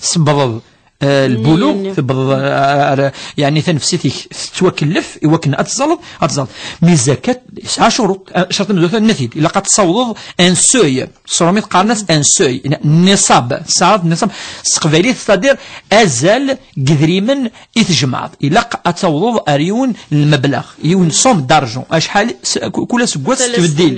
Tbeddeḍ, eh, lbuluɣ, tbeddeḍ, eh, ar, yeɛni tanefsit-ik tettwakellef i wakken ad tẓalleḍ, ad tẓalleḍ. Mi zakat, yesɛa curuṭ, eh, ccerṭ amezwaru, nnan-t-id, ilaq ad tessawḍeḍ un seuil. S ṛumi qqaren-as un seuil. Nniṣab, tesɛiḍ nniṣab. S teqbaylit, c'est-à-dire azal n yedrimen i tjemɛeḍ. Ilaq ad tawḍeḍ ar yiwen n lmebleɣ, yiwen somme d'argent. Acḥal s-, ku-, kul aseggas tettbeddil.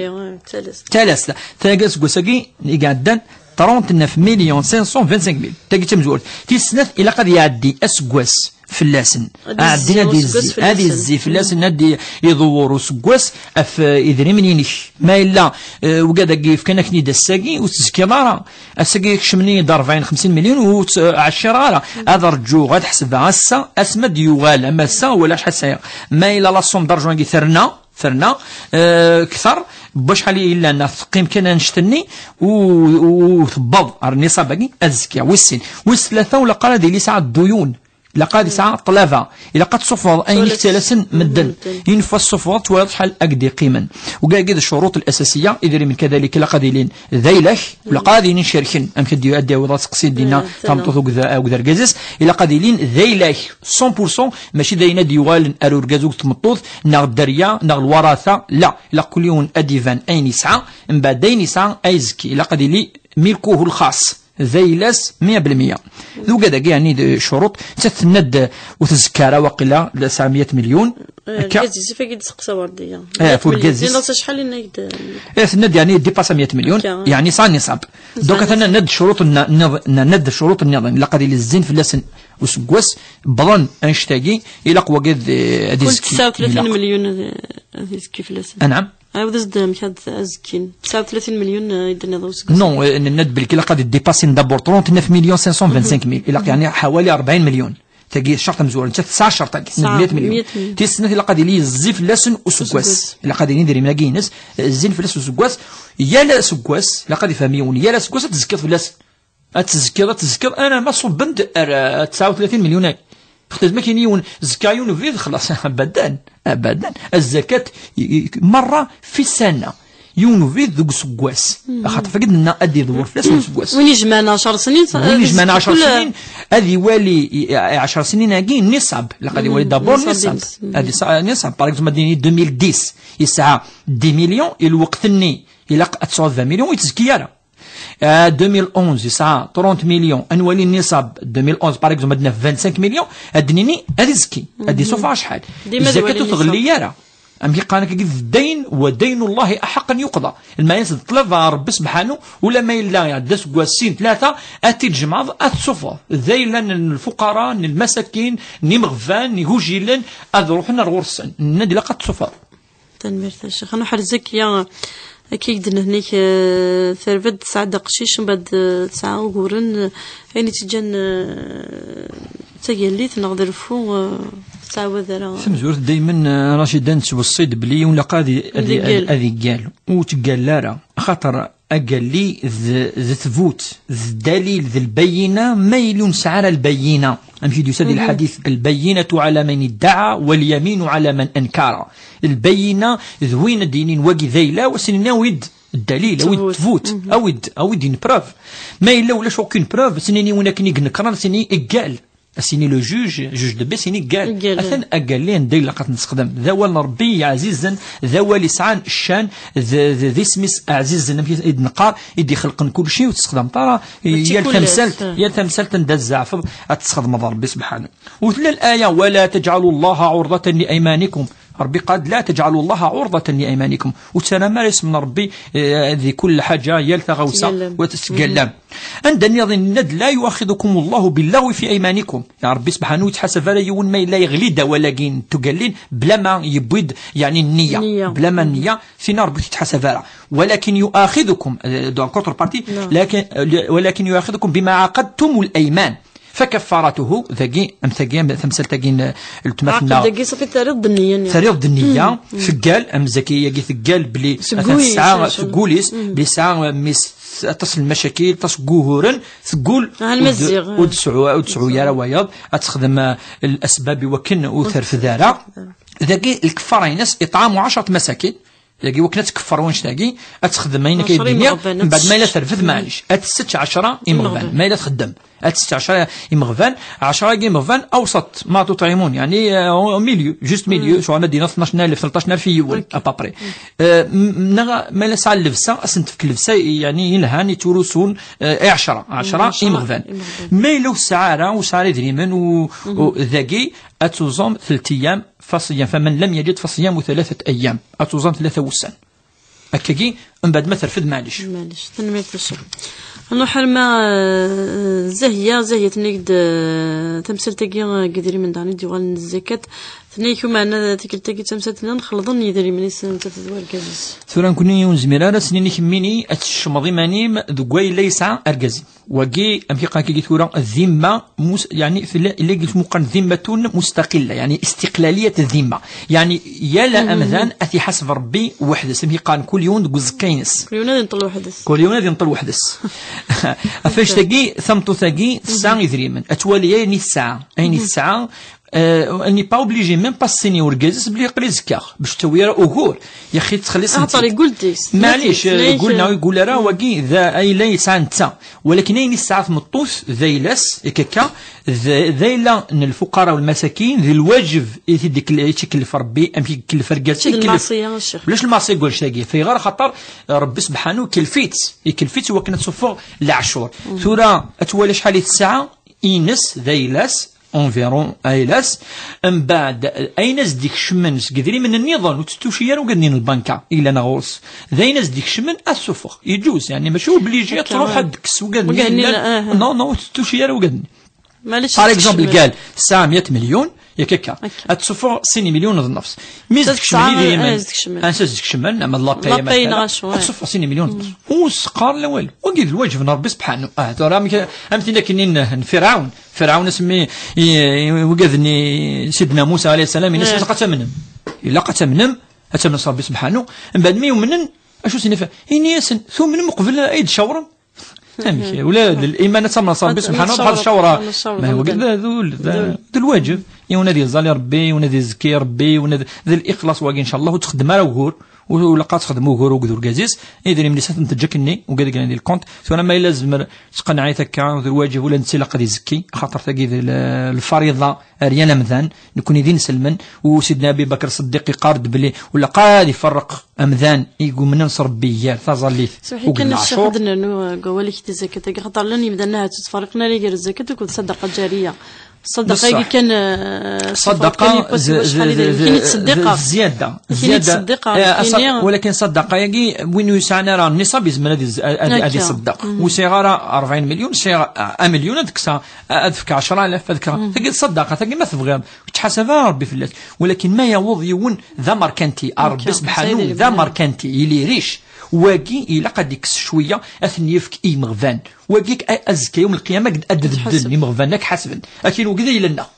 Talast, eh, talast. Talast. Tagi aseggas-agi i iɛeddan, trente-neuf millions cinq cent vingt-cinq mille. Tagi d tamezwarut. Tis snat, ilaq ad iɛeddi aseggas fell-asen. Ad izzi, ɛeddin ad aseggas izzi, ad fell-asen. Izzi fell-asen, ad i-, iḍewwer useggas ɣef, eh, idrimen-inek. Ma yella, eh, wigad-agi fkan-ak-ten-id ass-agi, ur tezkiḍ ara. Ass-agi kecmen-iyi-d rebɛin, xemsin million, ur tt-, ɛeccireɣ ara. Ad rǧuɣ, ad ḥesbeɣ ass-a, asmi ad d-yuɣal, am ass-a, wala acḥal sɛiɣ. Ma yella la somme d'argent-agi terna, terna, eh, kter, n wacḥal i yellan, teqqim kan annect-nni, u, u, u tewweḍ ar nniṣab-agi, ad zkiɣ. Wis sin. Wis tlata, ula qqar ad yili yesɛa dduyun. Ilaq ad yesɛa ṭṭlaba. Ilaq ad tṣuffeḍ ayen i yettalasen medden. Une fois tṣuffeḍ, twalaḍ acḥal ad k-d-yeqqimen. Wigad-agi d ccuruṭ l-asasiya, idrimen kadalik ilaq ad ilin d ayla-k, ilaq ad ilin cerken. Amek ad d-, ad d-yawiḍ aseqsi dinna, tameṭṭut akked, akked urgaz-is, ilaq ad ilin d ayla-k, cent pour cent, mačči d ayen ad d-yuɣalen ar urgaz akked tmeṭṭut, neɣ dderya, neɣ lwarata, la. Ilaq kul yiwen ad d-iban ayen yesɛa, mbeɛd ayen yesɛa ay zeki. Ilaq ad yili milkuhu lxaṣ. D ayla-s meyya bil meyya. D wigad-agi, yeɛni, d ccuruṭ. Nettat tenna-d ur tezekka ara waqila tesɛa meyya milyun. Eh, akka. Argaz-is, ɣef wagi d-teqsa Werdiya. Eh, ɣef urgaz-is. Tenna-s acḥal yenna-ak-d? Eh, tenna-d, yeɛni, dépasse meyya milyun, akka, yeɛni, yesɛa nniṣab. Yesɛa nniṣab. Donc, atan nna-d ccuruṭ nna-, nna-, nna-d ccuruṭ nniḍen. Ilaq ad yili zzin fell-asen useggas, wwḍen annect-agi, ilaq wagi ad, ad izekki. Kul tesɛa u tlatin milyun ad, ad izekki fell-asen. Anɛam? Ɛawed-as-d amek ad, ad zkin. Tesɛa u tlatin milyun, eh, i d-tenniḍ useggas. Non, eh, nenna-d belki ilaq ad id-dépassin d'abord trente-neuf millions cinq cent vingt-cinq mille. Ilaq, yeɛni, ḥawali rebɛin milyun. Tagi d ccerṭ amezwaru, nettat tesɛa ccerṭ-agi, tesɛa meyya milyun. Meyya milyun. Tis snat, ilaq ad yili yezzi fell-asen useggas. Useggas. Ilaq ad yili idrimen-agi-ines, eh, zzin fell-as useggas. Yal aseggas, ilaq ad ifhem yiwen, yal aseggas ad tezkiḍ fell-as. Ad tezkiḍ, ad tezkiḍ, alamma ṣubben-d ar, ar tesɛa u tlatin milyun-agi. Xeṭṭet ma kien yiwen, zekka yiwen ubrid, xlaṣ, abadan, abadan. Azzakat, i, i, merra fi ssana. Yiwen ubrid deg useggas. Axaṭer fagi d-nenna ad iḍewwer fell-as useggas. Win ijemɛen ɛecr snin, win ijemɛen ɛecr snin, ad iwali, i, i, ɛecr snin-agi, nniṣab. Ilaq ad iwali d'abord nniṣab. Ad yesɛa nniṣab. Par exemple, ad d-nini deux mille dix, yesɛa dix millions, i lweqt-nni, ilaq ad tesɛuḍ vingt millions, ur yettezki ara. Ah, deux mille onze, yesɛa trente millions. Ad nwali nniṣab deux mille onze, par exemple, ad naf vingt-cinq millions, ad d-nini, ad izekki. Ad d-isuffeɣ acḥal? Dima ad iwali nniṣab. Ur tɣelli ara. Amek i qqaren akka, d ddayn, wa daynu Llahi aḥaq an yuqḍa. Lmeɛna-s d ṭṭlaba ɣer Rebbi sebḥanu, ula ma yella iɛedda aseggas, sin, tlata, ad t-id-tjemɛeḍ, ad t-tsuffɣeḍ. D ayla n lfuqara, n lmasakin, n imeɣban, n igujilen, ad ruḥen ar ɣur-sen. Nenna-d ilaq ad t-tsuffɣeḍ. Tanemmirt a Ccix. Ad nuḥrez akya, akka i d-nehnik, eh, terba-d tesɛa-d aqcic, mbeɛd, eh, tesɛa uguren, eh, ayen i tt-iǧǧan, eh, d tagallit neɣ d reffu, eh, ur tettɛawad ara. Tamezwarut daymen, eh, Racida, nettweṣṣi-d belli yiwen ilaq ad i-, ad i-, ad, ad iggal. Ur teggal ara. Axaṭer agalli d, d tbut, d ddalil, d lbayyina, ma yili ur nesɛi ara lbayyina. Amek i d-yusa di lḥadit, "Lbayyinatu ɛala man iddaɛa, walyaminu ɛala man ankara." Lbayyina d win ad d-yinin wagi d ayla-w, ad s-nini awi-d Ddalil, awi-d ttbut, awi-d, awi-d une preuve. Ma yella ulac aucune preuve, snin yiwen akken i yenekren, snin eggal. Asini le juge, juge de paix, sini eggal. Eggal. Atan aggal-nni anda ilaq ad t-nessexdem. D awal n Rebbi yeɛzizen, d awal yesɛan ccan, d, d, d isem-is ɛzizen, amek i d-neqqar, i d-ixelqen kulci, ur t-sexdameḍ ara. Mačči yal kullas, tamsalt, ah. Yal tamsalt anda tzeɛfeḍ, ad tessexdmeḍ Rebbi subḥanahu. Ur tella laya, ولا تجعلوا الله عرضة لأيمانكم. Rebbi qal, لا تجعلوا الله عرضة لأيمانكم. Ur ttarram ara isem n Rebbi, eh, di kull ḥaǧa, yal taɣawsa, yal, wa tesgellam. Anda nniḍen yenna-d, لا يؤاخذكم الله باللغو في أيمانكم. Ya Rebbi subḥanahu ur yettḥasab ara yiwen ma yella yeɣli-d awal-agi n tugallin, bla ma yewwi-d, yeɛni, nniya. Nniya. Bla ma nniya, sina Rebbi ur yettḥasab ara. ولكن يؤاخذكم, eh, donc, contrepartie, نعم. لكن, eh, ولكن يؤاخذكم بما عقدتم الأيمان. فكفارته, dagi, am tagi, am tamsalt-agi n, n weltma-tneɣ. Ɛaqed dagi, ṣafi terriḍ-d nniya-nni. Terriḍ-d nniya, teggal, am Zaki-agi teggal bli atan tesɛa teggulis, bli tesɛa, eh, mmi-s aṭas n lmacakil, aṭas n wuguren, teggul, ur d-, ur d-tesɛu, ur d-tesɛu ara wayeḍ, ad texdem, eh, lasbab i wakken ur terfed ara. Dagi, lkeffara-ines, إطعام عشرة مساكين. Dagi, wakken ad tkeffer wanect-agi, ad texdem ayen akka i d-nniɣ, mbeɛd ma yella terfed, maɛlic, ad tessečč ɛecra imeɣban, ma yella txeddem, ad tessečč ɛecra imeɣban, ɛecra-agi imeɣban, awsat, ma tuṭɛimun, yeɛni, euh, au milieu, juste milieu, شغل ad d-iniḍ tnac alef, tleṭṭac alef i yiwen, à peu près. Euh, m-, neɣ ma yella tesɛa llebsa, ad sen-tefk llebsa, yeɛni, yelhan, yetturusun, euh, i ɛecra, ɛecra imeɣban. Ma yella ur tesɛa ara, ur tesɛa ara idrimen, u, u, dagi, ad tuẓum telt ayyam, فصيام، فمن لم يجد فصيام ثلاثة أيام. Ad tuẓam tlata wussan. Akkagi, mbeɛd ma terfed, maɛlic. Maɛlic, tanemmirt a Ccix. Ad nruḥ arma, eh, Zahya, Zahya tenna-k-d, eh, tamsalt-agi, eh, n yidrimen daɣen i d-yuɣalen n zzakat. Tenna-k, umeɛna tikkelt-agi d tamsalt nniḍen, xelḍen yidrimen-is nettat d wergaz-is. Tura nekkni ur nezmir ara, snin i kemmini ad tcemmeḍ iman-im deg wayla yesɛa argaz-im. Wagi, amek i qqaren akkagi tura, dhimma, mus-, yeɛni, tella, illa i yettmuqalen dhimmatun mustaqilla, yeɛni istiqlaliyat dhimma. Yeɛni, yal amdan ad t-iḥaseb Rebbi weḥd-s, amek i qqaren, kul yiwen deg uẓekka-ines. Kul yiwen ad inṭel weḥd-s. Kul yiwen ad inṭel weḥd-s. Ɣef annect-agi, tameṭṭut-agi, tesɛa idrimen. Ad twali ayen i tesɛa. Ayen i tesɛa, Euh, elle n'est pas obligée, même pas s-tini urgaz-is belli aql-i zekkaɣ, bac ur tawi ara ugur, yaxi tettxelliṣ. Axaṭer yeggul deg-s. Maɛlic, yeggul neɣ yeggul ara, wagi d ayla yesɛa netta. Walakin ayen i tesɛa tmeṭṭut d ayla-s, yak akka, d, d ayla n lfuqara u lmasakin, d lwaǧeb i t-id-ikl-, i tt-ikellef Rebbi, amek i ikellef argaz, ikellef. Ulac lmeɛṣiyya deg wannect-agi. Fayɣer axaṭer Rebbi subḥanahu ikellef-itt, ikellef-itt i wakken ad tsuffeɣ leɛcur. Tura, ad twali acḥal i tesɛa, ines d ayla-s, environ ayla-s, mbeɛd ayen as-d-ikecmen seg idrimen nniḍen, ur tettuci ara ugad-nni n lbanka i yellan ɣur-s. D ayen as-d-ikecmen ad t-suffeɣ. Yeǧuz, yeɛni, mačči obligé ad truḥ ad d-tekkes ugad-nni yellan. Non, non, ur tettuci ara ugad-nni. Par exemple, gal tesɛa meyya milyun, yak akka. Ad tsuffeɣ sin milyun d nnefs. Mi as-d-kecmen idrimen, ansa as-d-kecmen, ama d lapay, ama d kra, ad tsuffeɣ sin milyun d nnefs. Ur s-qqar la walu. Wagi d lwaǧeb n Rebbi subḥanahu. Ah, tura am, am tin akken n, n Firɛawn. Firɛawn asmi i, i, i wigad-nni Sidna Musa alayhi salam, ini-as, ilaq ad tamnem. Ilaq ad tamnem, ad tamnem s Rebbi subḥanahu. Mbeɛd mi umnen, acu s-nif-, ini-asen, tumnem uqbel ay d-cawrem? Amek? Ula d liman ad tamneḍ s Rebbi subḥanahu, bḥal ccawra. Ma d, d, d, d lwaǧeb. Yiwen ad yeẓẓal i Rebbi, yiwen ad izekki Rebbi, yiwen ad, d lixlaṣ wagi, ncallah, ur txeddem ara ugur. Ur, ur ilaq ad texdem ugur akked urgaz-is, idrimen-is ad ten-teǧǧ akkenni, ugad i yellan di lkunt. Tura ma yella tezmer teqneɛ-it akka, d lwaǧeb, ula netta ilaq ad izekki, axaṭer tagi d l-, lfariḍa ar yal amdan, nekkni d inselmen, u Sidna Abi Bakr Ṣeddiq iqqar-d belli ur ilaq ad iferreq amdan i yumnen s Rebbi gar taẓallit, sameḥ-iyi kan, a Ccix, ad nernu, uh, deg wawal-ik di zzakat-agi, axaṭer llan yimdanen ahat ur ttferriqen ara gar zzakat akked ṣṣadaqa ǧariya. Ṣṣadaqa-agi kan, eh, ṣṣadaqa kan, d, d, d, d, d zzyada. Zzyada. Eh, walakin ṣṣadaqa-agi, win ur yesɛan ara nniṣab, yezmer ad iz-, ad, ad, ad iṣeddeq. Ur sɛiɣ ara rebɛin milyun, sɛiɣ, ah, un million, ad kkseɣ, ad fkeɣ ɛecra alaf, ad fkeɣ. Tagi d ṣṣadaqa, tagi ma tebɣiḍ, ur yettḥasab ara Rebbi fell-ak. Walakin ma yaweḍ yiwen d amerkanti, Rebbi subḥanahu d amerkanti, yili riche. Wagi ilaq ad ikkes cwiya, ad ten-yefk i yimeɣban. Wagi a-, azekka yawm lqiyama ad d-bedden imeɣban, ad k-ḥasben. Akin wagi d ayla-nneɣ.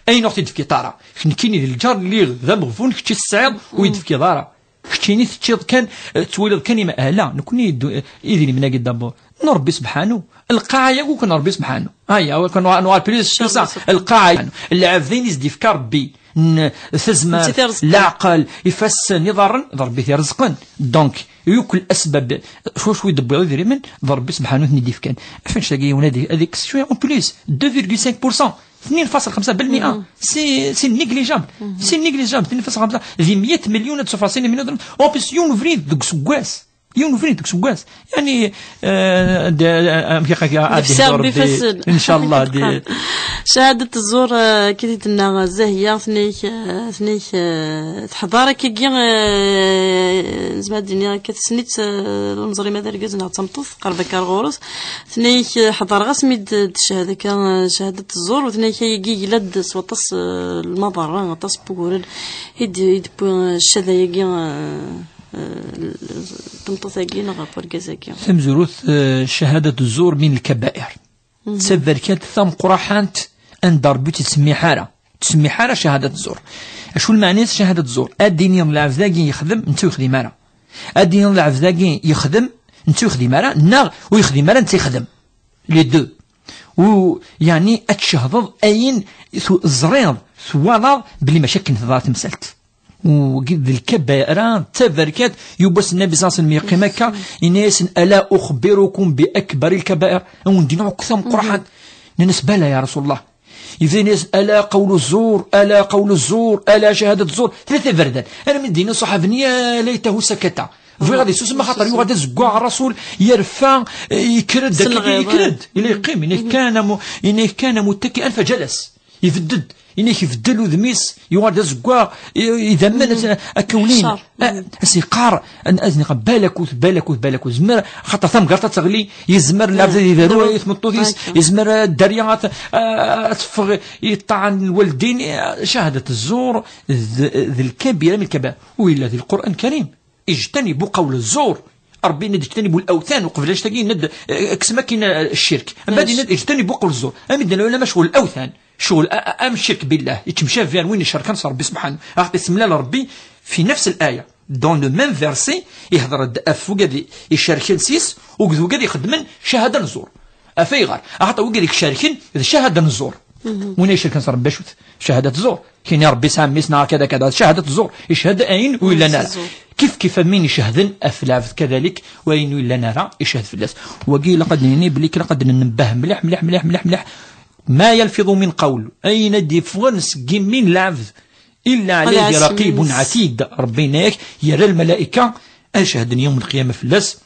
Ayen ur ɣ-t-id-tefkiḍ ara. Nekkini d lǧar lliɣ d ameɣbun, kečči tesɛiḍ ur yi-d-tefkiḍ ara. Keččini teččiḍ kan, eh, tettwaliḍ kan ima-, ala, nekkni iddu-, idrimen-agi d'abord n Rebbi subḥanu. Lqaɛa-agi akk n Rebbi subḥanu. Aya, ur kan nuɣal plus que ça. Lqaɛa, lɛebd ayen i s-d-yefka Rebbi. n tazmert, leɛqel, ifassen, iḍarren, d Rebbi i t-irezzqen. Donc, yakk lesbab, cwi cwi d-tewwiḍ idrimen, d Rebbi subḥanahu i ten-id-ifkan. Af annect-agi yiwen ad, ad ikkes cwiya, en plus, deux virgule cinq pour cent, tnin faṣel xemsa belmiya. C'est, c'est négligeable. C'est négligeable, tnin faṣel xemsa. Di meyya milyun ad tsufaṣin imyuḍen. En plus, yiwen ubrid deg useggas. Yiwen ubrid deg useggas. Yani, eh, d-, eh, amek akka, ad ihder Rebbi, incallah, di Cahadat zzur, eh, kif i d-tenna Zahiya, tenna-k, eh, tenna-k, eh, teḥḍer akkagi, eh, nezmer ad d-iniɣ akka, tessen-itt, eh, ur neẓri ma d argaz neɣ d tameṭṭut, teqreb akka ar ɣur-s. Tenna-k, eh, ḥeḍreɣ asmi d-, d-teched akka, eh, Cahadat zzur, u tenna-k ayagi yella-d s waṭas, eh, lmaḍerra, aṭas n wuguren i d-, i d-tewwi, eh, ccada-yagi, eh, eh, tameṭṭut-agi neɣ ɣef urgaz-agi. Tamezwarut, eh, Cahadat zzur min lkabair. D taberkant tameqqraḥant anda Rebbi ur tt-ittsemmiḥ ara. Ur ttsemmiḥ ara Cahadat zzur. Acu lmeɛna-s Cahadat zzur? Ad d-iniḍ lɛebd-agi yexdem, netta ur yexdim ara. Ad d-iniḍ lɛebd-agi yexdem, netta ur yexdim ara, neɣ ur yexdim ara, netta yexdem. Les deux. U, yeɛni, ad tcehdeḍ ayen tu-, teẓriḍ, twalaḍ belli mačči akken teḍra temsalt. U d lkabaira, d taberkat, yiwwas Nnabi ṣalla Llahu ɛalayhi wa sallam yeqqim akka, yenna-yasen: "Ala uxbirukum bi akbari lkabair?" A wen-d-iniɣ akk tameqqraḥant? Nnan-as: "Bala ya Rasulullah." Yebda yenna-yasen: "Ala qawlu zzur, ala qawlu zzur, ala cahadat zzur." Tlata iberdan. Armi d-yenna ṣṣaḥabi-nni: "Ya laytahu sakata." Bɣiɣ ad isusem, axaṭer yuɣal d azeggaɣ, Rasul yerfa, eh, yekker-d, akken yekker-d. Yella yeqqim, yenna-k: "Kana mu-, yenna-k: kana muttaki'an fajalas." Ibedd-d, yenna-k ibeddel udem-is, yuɣal d azeggaɣ, i-, idammen, mm, akka ulin. As-yeqqar, an-, ad nniɣ balakut, balakut, balakut. Zmer, xaṭer tamgerḍt ad teɣli, yezmer lɛebd ad idaru i tmeṭṭut-is, yezmer, eh, dderya ad, eh, ad teffeɣ i ṭṭaɛa n lwaldin, eh, cahadat zzur, d, d lkabira min lkabair. U yella di Lqur'an Karim: "Ijtanibu qawla zzur." Ṛebbi yenna-d: "Ijtanibu l-awthan", uqbel annect-agi yenna-d, eh, "Kksem akkin, eh, ccirk." Mbeɛd yenna-d: "Ijtanibu qawla zzur." Am i d-nnan lɛulama, ccɣel awthan, ccɣel a-, a-, am ccirk billah, yettemcabi ar win icerken s Ṛebbi subḥanahu. Axaṭer isemlal Ṛebbi fi nafs l-aya. Dans le même verset, ihder-d ɣef wigad i-, icerken s-is, u d wigad ixeddmen cahada n zzur. Af ayɣer? Axaṭer wigad icerken d cahada n zzur. Win ay icerken s Ṛebbi, acu-t? Cahadat zzur. Kini Ṛebbi yesɛa mmi-s neɣ kada kada, cahadat zzur. Icehhed ayen ur yellan ara. Kif kif am win icehden ɣef lɛebd kadalik, u ayen ur yellan ara icehhed fell-as. Wagi ilaq ad d-nini belli ilaq ad d-nembah mliḥ, mliḥ, mliḥ, mliḥ, mliḥ. Ma yalfiḍu min qawl, ayen ad d-yeffɣen seg imi n lɛebd, illa alayhi raqibun atid. Ṛebbi yenna-yak, yerra lmalayka ad cehden yawm lqiyama fell-as.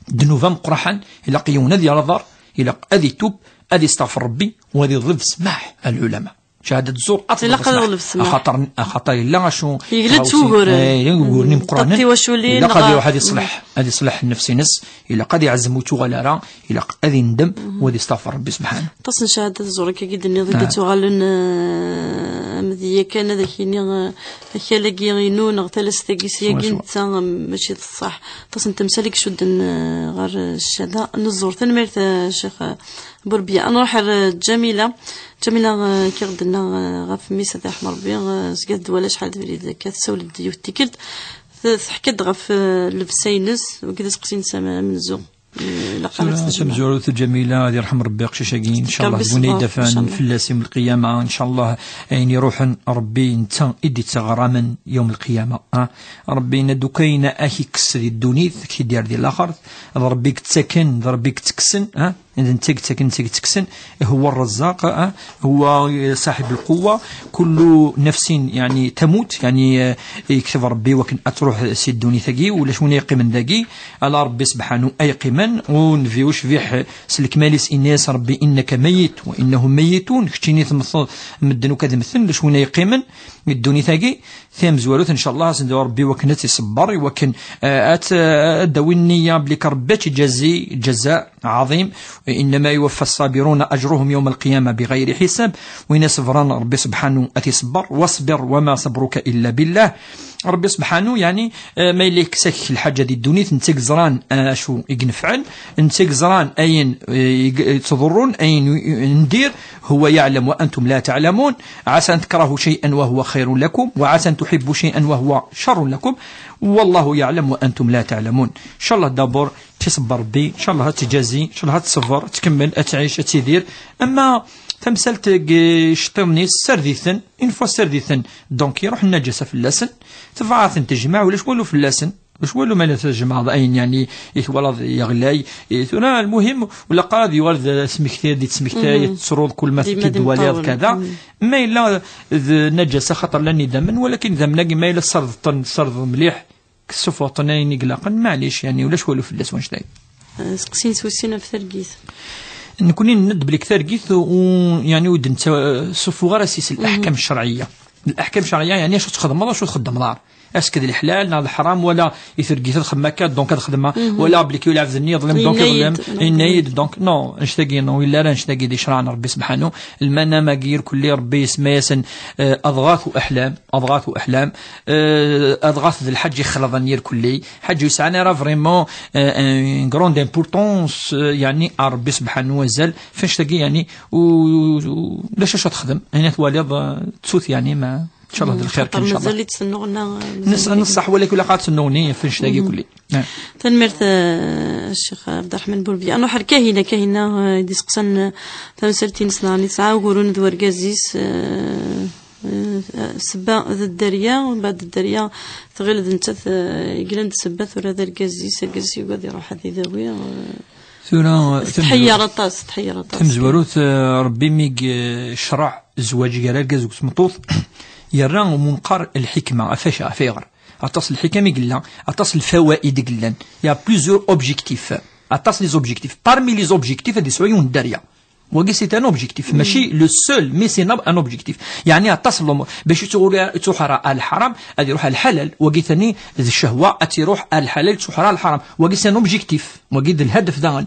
Ddnub ameqqraḥen, ilaq yiwen ad yerr aḍar, ilaq ad itub, ad isteɣfer Ṛebbi, u ad iḍleb ssmaḥ ar lɛulama. Cahadat zzur, ad teḍleb ssmaḥ. Axaṭer, axaṭer yella acu, yegla-d s wuguren. Eh, yella wuguren imeqqranen. Ilaq ad iruḥ ad iṣleḥ, ad iṣleḥ nnefs-ines, ilaq ad iɛzem ur tuɣal ara, ilaq ad indem, u ad isteɣfer Ṛebbi subḥanahu. Aṭas n cahadat zzur akka i d-tenniḍ i d-ittuɣalen, eh, am d yakan ad ak-iniɣ, eh, akal-agi inu neɣ talast-agi s yagi netta, eh, mačči d ṣṣeḥ. Aṭas n temsal i icudden, eh, ɣer, eh, ccada n zzur. Tanemmirt, eh, Ccix, eh, Burbiya. Ad nruḥ ar, eh, Ǧamila. Ǧamila, eh, k-iɣ-d-tenna, eh, ɣef mmi-s ad iṛḥem Ṛebbi, eh, zga d wala acḥal d abrid akka, tessawel-d yiwet tikkelt, t-, teḥka-d ɣef, eh, llebsa-ines, wagi d aseqsi-ines am-, amenzu. Eh, ilaq ara tura, tamezwarut Ǧamila, ad iṛḥem Ṛebbi aqcic-agi, ncallah, d win ay d-afan fell-as yawm lqiyama, ncallah, ayen iṛuḥen, Ṛebbi netta i d-ittaɣramen yawm lqiyama, ah. Ṛebbi yenna-d: "Ukayen ad k-ikkes di ddunit, ad k-id-yerr di laxert." D Ṛebbi i yettaken, d Ṛebbi i yettekksen, ah. D netta i yettaken, netta i yettekksen. Huwa Rrazzaq, ah, huwa, eh, saḥib lquwwa. Kullu nafsin, yeɛni, tamut, yeɛni, eh, yekteb Ṛebbi wakken ad truḥ si ddunit-agi, ulac win ay yeqqimen dagi, ala Ṛebbi subḥanahu ay yeqqimen, u Nnbi ucbiḥ s lekmal-is yenna-yas Ṛebbi: "Innaka mayyit wa innahum mayyitun", keččini temmteḍ, medden akk ad mmten, ulac win ay yeqqimen di ddunit-agi. Tamezwarut, ncallah, ad s-nedɛu Ṛebbi wakken ad tt-iṣebber, i wakken, eh, ad, eh, ad d-tawi nniya belli kan Ṛebbi ad tt-iǧazi ǧaza ɛaḍim. "Innama yuwaffa ṣṣabiruna ajrahum yawma lqiyama biɣayri ḥisab." Win iṣebren, Ṛebbi subḥanahu ad t-iṣebber. "Wasbir wama ṣabruka illa billah." Ṛebbi subḥanahu, yeɛni, eh, ma yella yekkes-ak lḥaǧa di ddunit, netta i yeẓran, eh, acu i inefɛen, netta i yeẓran ayen, eh, i, i yettḍurrun, ayen i, i ndir, "Huwa yaɛlam wa antum la taɛlamun." "Ɛasa an takrahu cay'an wa huwa xayrun lakum, wa ɛasa an tuḥibbu cay'an wa huwa carrun lakum, wallahu yaɛlam wa antum la taɛlamun." Ncallah, d'abord, ad tt-iṣebber Ṛebbi, ncallah ad tjazi, ncallah ad tṣebber, ad tkemmel, ad tɛic, ad tidir. Ama tamsalt deg iceṭṭiḍen-is, sarditen, une fois sarditen, donc iruḥ nnaǧasa fell-asen, tebɣa ad ten-tejmeɛ, ulac walu fell-asen. Ulac walu ma la tjemɛeḍ ayen, yeɛni, i twalaḍ yeɣlay, i tura, lmuhim, ula qqar ad yuɣal d asmekti, ad yettmektay, ad tettruḍ kul ma tekkid d waliḍ, kada. Ma yella d nnaǧasa, xaṭer llan idammen, walakin idammen-agi ma yella tessardeḍ-ten, tessardeḍ mliḥ, tessufɣeḍ-ten ayen i ilaqen, maɛlic, yeɛni, ulac walu fell-as wanect-a. Seqsi-ines wis sin ɣef targit. Nekni nenna-d belli deg targit, u, yeɛni, ur d-nettessuffuɣ ara s-is leḥkam ccerɛiyya. Leḥkam ccerɛiyya, yeɛni, acu txedmeḍ, acu txeddmeḍ ara. Asked leḥlal neɣ leḥram, wala i targit ad xedmeɣ akka, donc ad xedmeɣ, wala belli yella lɛebd-nni yeḍlem, donc yeḍlem, yenna-yi-d, donc, non, annect-agi, non, yella ara annect-agi di ccreɛ n Rebbi sebḥanu. Lmanam-agi irkelli Rebbi isemma-yasen, eh, adɣat u aḥlam, adɣat u aḥlam, eh, adɣat d lḥaǧ ixelḍen irkelli, ḥaǧ ur yesɛan ara vraiment, eh, une grande importance, eh, yeɛni, ar Rebbi sebḥanu wazal, f annect-agi, yeɛni, u, u, ulac acu ad texdem, ayen ad twaliḍ, eh, ttut, yeɛni, ma, ncallah d lxir kan, ncallah. Mazal-itt tennuɣna, eh, mazal-itt. Neṣṣeḥ, walakin ilaq ad tennuɣni f annect-agi kulli. Eh. Tanemmirt, eh, Ccix Ɛebderreḥman Burbiya. Ad nruḥ ar Kahina, Kahina, eh, i d-iseqsan, eh, tamsalt-ines, neɣ nesɛa uguren d wergaz-is, eh, eh, sebba d dderya, mbeɛd dderya tɣil d nettat, eh, i yellan d sebba, tura d argaz-is, argaz-is yugad iruḥ ad idawi, eh, tura, tetḥeyyer aṭas, tetḥeyyer aṭas. Tamezwarut, eh, Rebbi mi yecreɛ zzwaǧ gar argaz akked tmeṭṭut, yerra umunqar lḥikma, ɣef acu, ɣef ayɣer? Aṭas n lḥikam i yella, aṭas n lfawaid i yellan. Il y a plusieurs objectifs. Aṭas les objectifs. Parmi les objectifs, ad yesɛu yiwen n dderya. Wagi, c'est un objectif. Mačči le seul, mais c'est un objectif. Yeɛni, aṭas n lumuṛ. Bac ur ttuḥara ar lḥaram, ad iruḥ ar lḥalal. Wagi tani, d ccehwa, ad tiruḥ ar lḥalal, ttuḥara ar lḥaram. Wagi, c'est un objectif. Wagi d lhadef daɣen.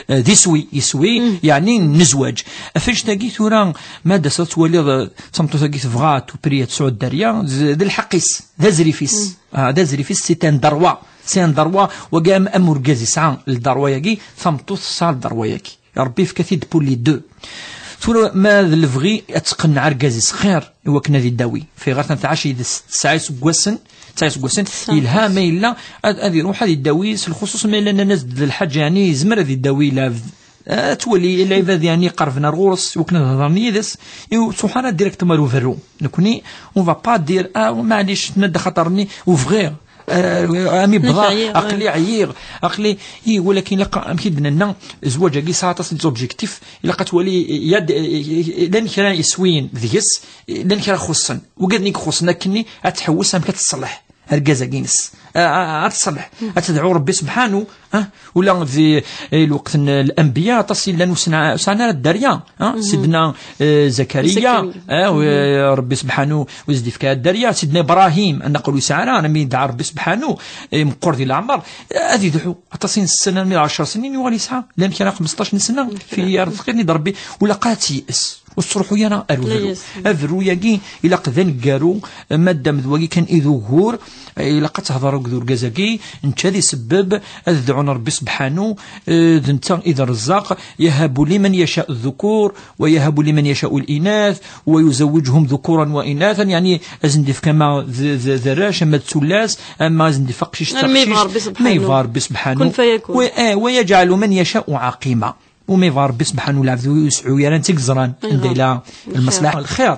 Eh, d iswi, iswi, yeɛni n zzwaǧ. Ɣef annect-agi tura, ma d-taseḍ ad twaliḍ, eh, d tameṭṭut-agi tebɣa à tout prix ad tesɛu dderya, d, d lḥeqq-is, d azrif-is. Ah, d azrif-is, c'est un droit. C'est un droit. Wagi am, am urgaz yesɛa lderwa-yagi, tameṭṭut tesɛa lderwa-yagi. Rebbi yefka-t-id pour les deux. Tura ma d lebɣi ad tqenneɛ argaz-is xir i wakken ad idawi. Fiɣer tɛac yid-s tesɛa iseggasen, tesɛa iseggasen, yelha ma yella ad, ad iruḥ ad idawi, s lxuṣuṣ ma yella nnan-as-d d lḥaǧa, yeɛni yezmer ad idawi lɛebd. Ad twali lɛibad, yeɛni, qerben ar ɣur-s i wakken ad hedren yid-s, i ur ttuḥ ara directement ar uberru. Nekni, on va pas dire, ah, maɛlic, tenna-d axaṭer-nni ur bɣiɣ. Ah, ami bḍa, aql-i ɛyiɣ, aql-i, i, walakin ilaq, amek i d-nenna, zzwaǧ-agi yesɛa aṭas n les objectifs, ilaq ad twali, ya d, llan kra yeswiyen deg-s, llan kra xuṣṣen. Wigad-nni i ixuṣṣen akkenni, ad tḥewwes amek ad teṣleḥ argaz-agi-ines. A, a, ad teṣleḥ, ad tedɛu Rebbi sebḥanu, ah, ula di, eh, lweqt n lanbiya, aṭas i llan ur sɛan, ur sɛan ara dderya, ah, Sidna, eh, Zakariya, Zakariya. Ah, u-, Rebbi sebḥanu ur s-d-ifka ara dderya. Sidna Ibrahim, ad naqel ur yesɛa ara, armi yedɛa Rebbi sebḥanu, eh, meqqer di leɛmer, eh, ad idɛu. Aṭas i nessen armi d ɛecṛ snin yuɣal yesɛa, llan kra xmesṭac n sna, fi ar tefkiḍ-nni-d Rebbi, ula qat yes. Ur tettruḥu ara ar uberru. Aberru-yagi ilaq d aneggaru, madam d wagi kan i d ugur, ilaq ad tehder akked urgaz-agi, netta ad isebbeb, ad dɛun Rebbi sebḥanu, eh, d netta i d Rrezzaq, يهب لمن يشاء الذكور ويهب لمن يشاء الإناث ويزوجهم ذكورا وإناثا، yeɛni, ad sen-d-ifk ama d, d, d arrac, ama d tullas, ama ad sen-d-ifk aqcic d taqcict. Ma yebɣa Rebbi sebḥanu. Ma yebɣa Rebbi sebḥanu. كن فيكون. Wa, eh, ويجعل من يشاء عقيما. Umi yebɣa Rebbi sebḥanu lɛebd ur yesɛu ara netta i yeẓran anda yella lmeṣlaḥa, lxir.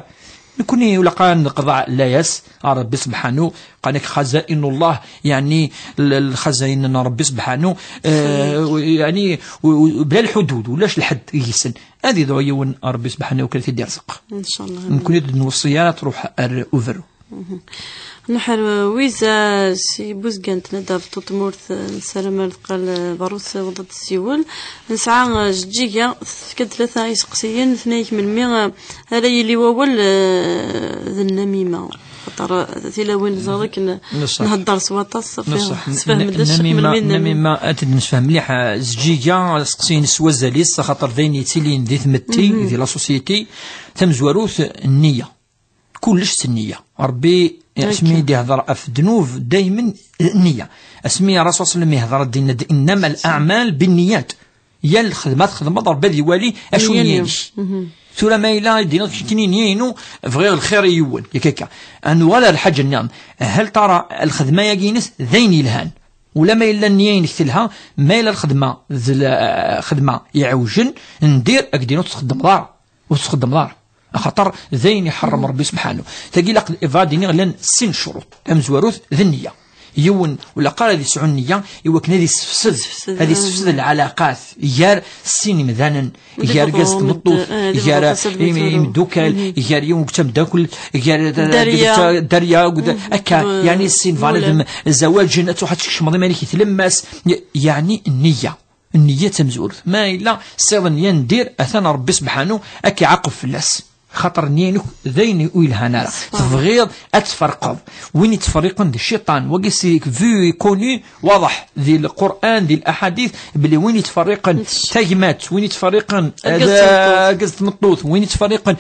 Nekni ula qan neqḍeɛ layas ar Rebbi sebḥanu, qan-ak xazain Allah, yeɛni l-, lxazain n Rebbi sebḥanu, eh, yeɛni u-, u-, bla lḥudud, ulac lḥedd i yis-sen. Ad idɛu yiwen Rebbi sebḥanu akken ad t-id-irzeq. Ncallah. Nekni ur d-nweṣṣi ara ad truḥ ar uberru. Nḥer Wiza si Buzgan, tnadda ɣef tmurt, nessaram ar teqqal berru, tewweḍ ad tessiwel. Nesɛa, eh, Jeǧǧiga, tefka-d tlata iseqsiyen, tenna-yak melmi, eh, ara yili wawal, eh, d nnamima. Xaṭer, eh, tilawin ẓer akken nhedder s waṭas, ṣafi, sfehmed-as melmi nnamima. Nnamima, ad t-id-nessefhem mliḥ, eh, Jeǧǧiga, aseqsi-ines s wazal-is, axaṭer d ayen yettilin di tmetti, di la société, tamezwarut, nniya. Kullec s nniya. Rebbi, eh, asmi i d-ihder ɣef ddnub, daymen, eh, nniya. Asmi Rasul sallam ihder ad d-yenna-d, إنما الأعمال بالنيات. Yal lxedma txedmeḍ, Rebbi ad iwali acu nniya-inek. Tura ma yella i d-iniḍ keččini nniya-inu, bɣiɣ lxir i yiwen, yak akka. Ad nuɣal ar lḥaǧa nniḍen. Hal tara lxedma-yagi-ines d ayen yelhan? Ula ma yella nniya-inek telha, ma yella lxedma d l-, eh, xedma iɛewjen, ndir, ad k-d-iniḍ ur txeddmeḍ ara. Ur txeddmeḍ ara. Axaṭer d ayen iḥerrem Rebbi subḥanu. Tagi ilaq ad iniɣ llan sin ccuruṭ. Tamezwarut d nniya. Yiwen ur ilaq ara ad yesɛu nniya i wakken ad yessefsed, ad yessefsed lɛalaqat gar sin imdanen, gar argaz d tmeṭṭut, gar imeddukal, gar yiwen d tamdakkelt, gar dderya akked akka. Yeɛni sin bɣan ad zawaǧen, ad truḥ ad tkecmeḍ iman-ik i tlemmast. Yeɛni nniya. Nniya d tamezwarut. Ma yella siḍen yendir, atan Rebbi subḥanu ad k-iɛaqeb fell-as. Xaṭer nniya-inek d ayen ur yelhan ara. Tebɣiḍ ad tferqeḍ. Win yettferriqen d cciṭan. Wagi c'est vu et connu, waḍeḥ di Lqur'an, di laḥadit, belli win yettferriqen tagmat, win yettferriqen argaz d tmeṭṭut, win yettferriqen,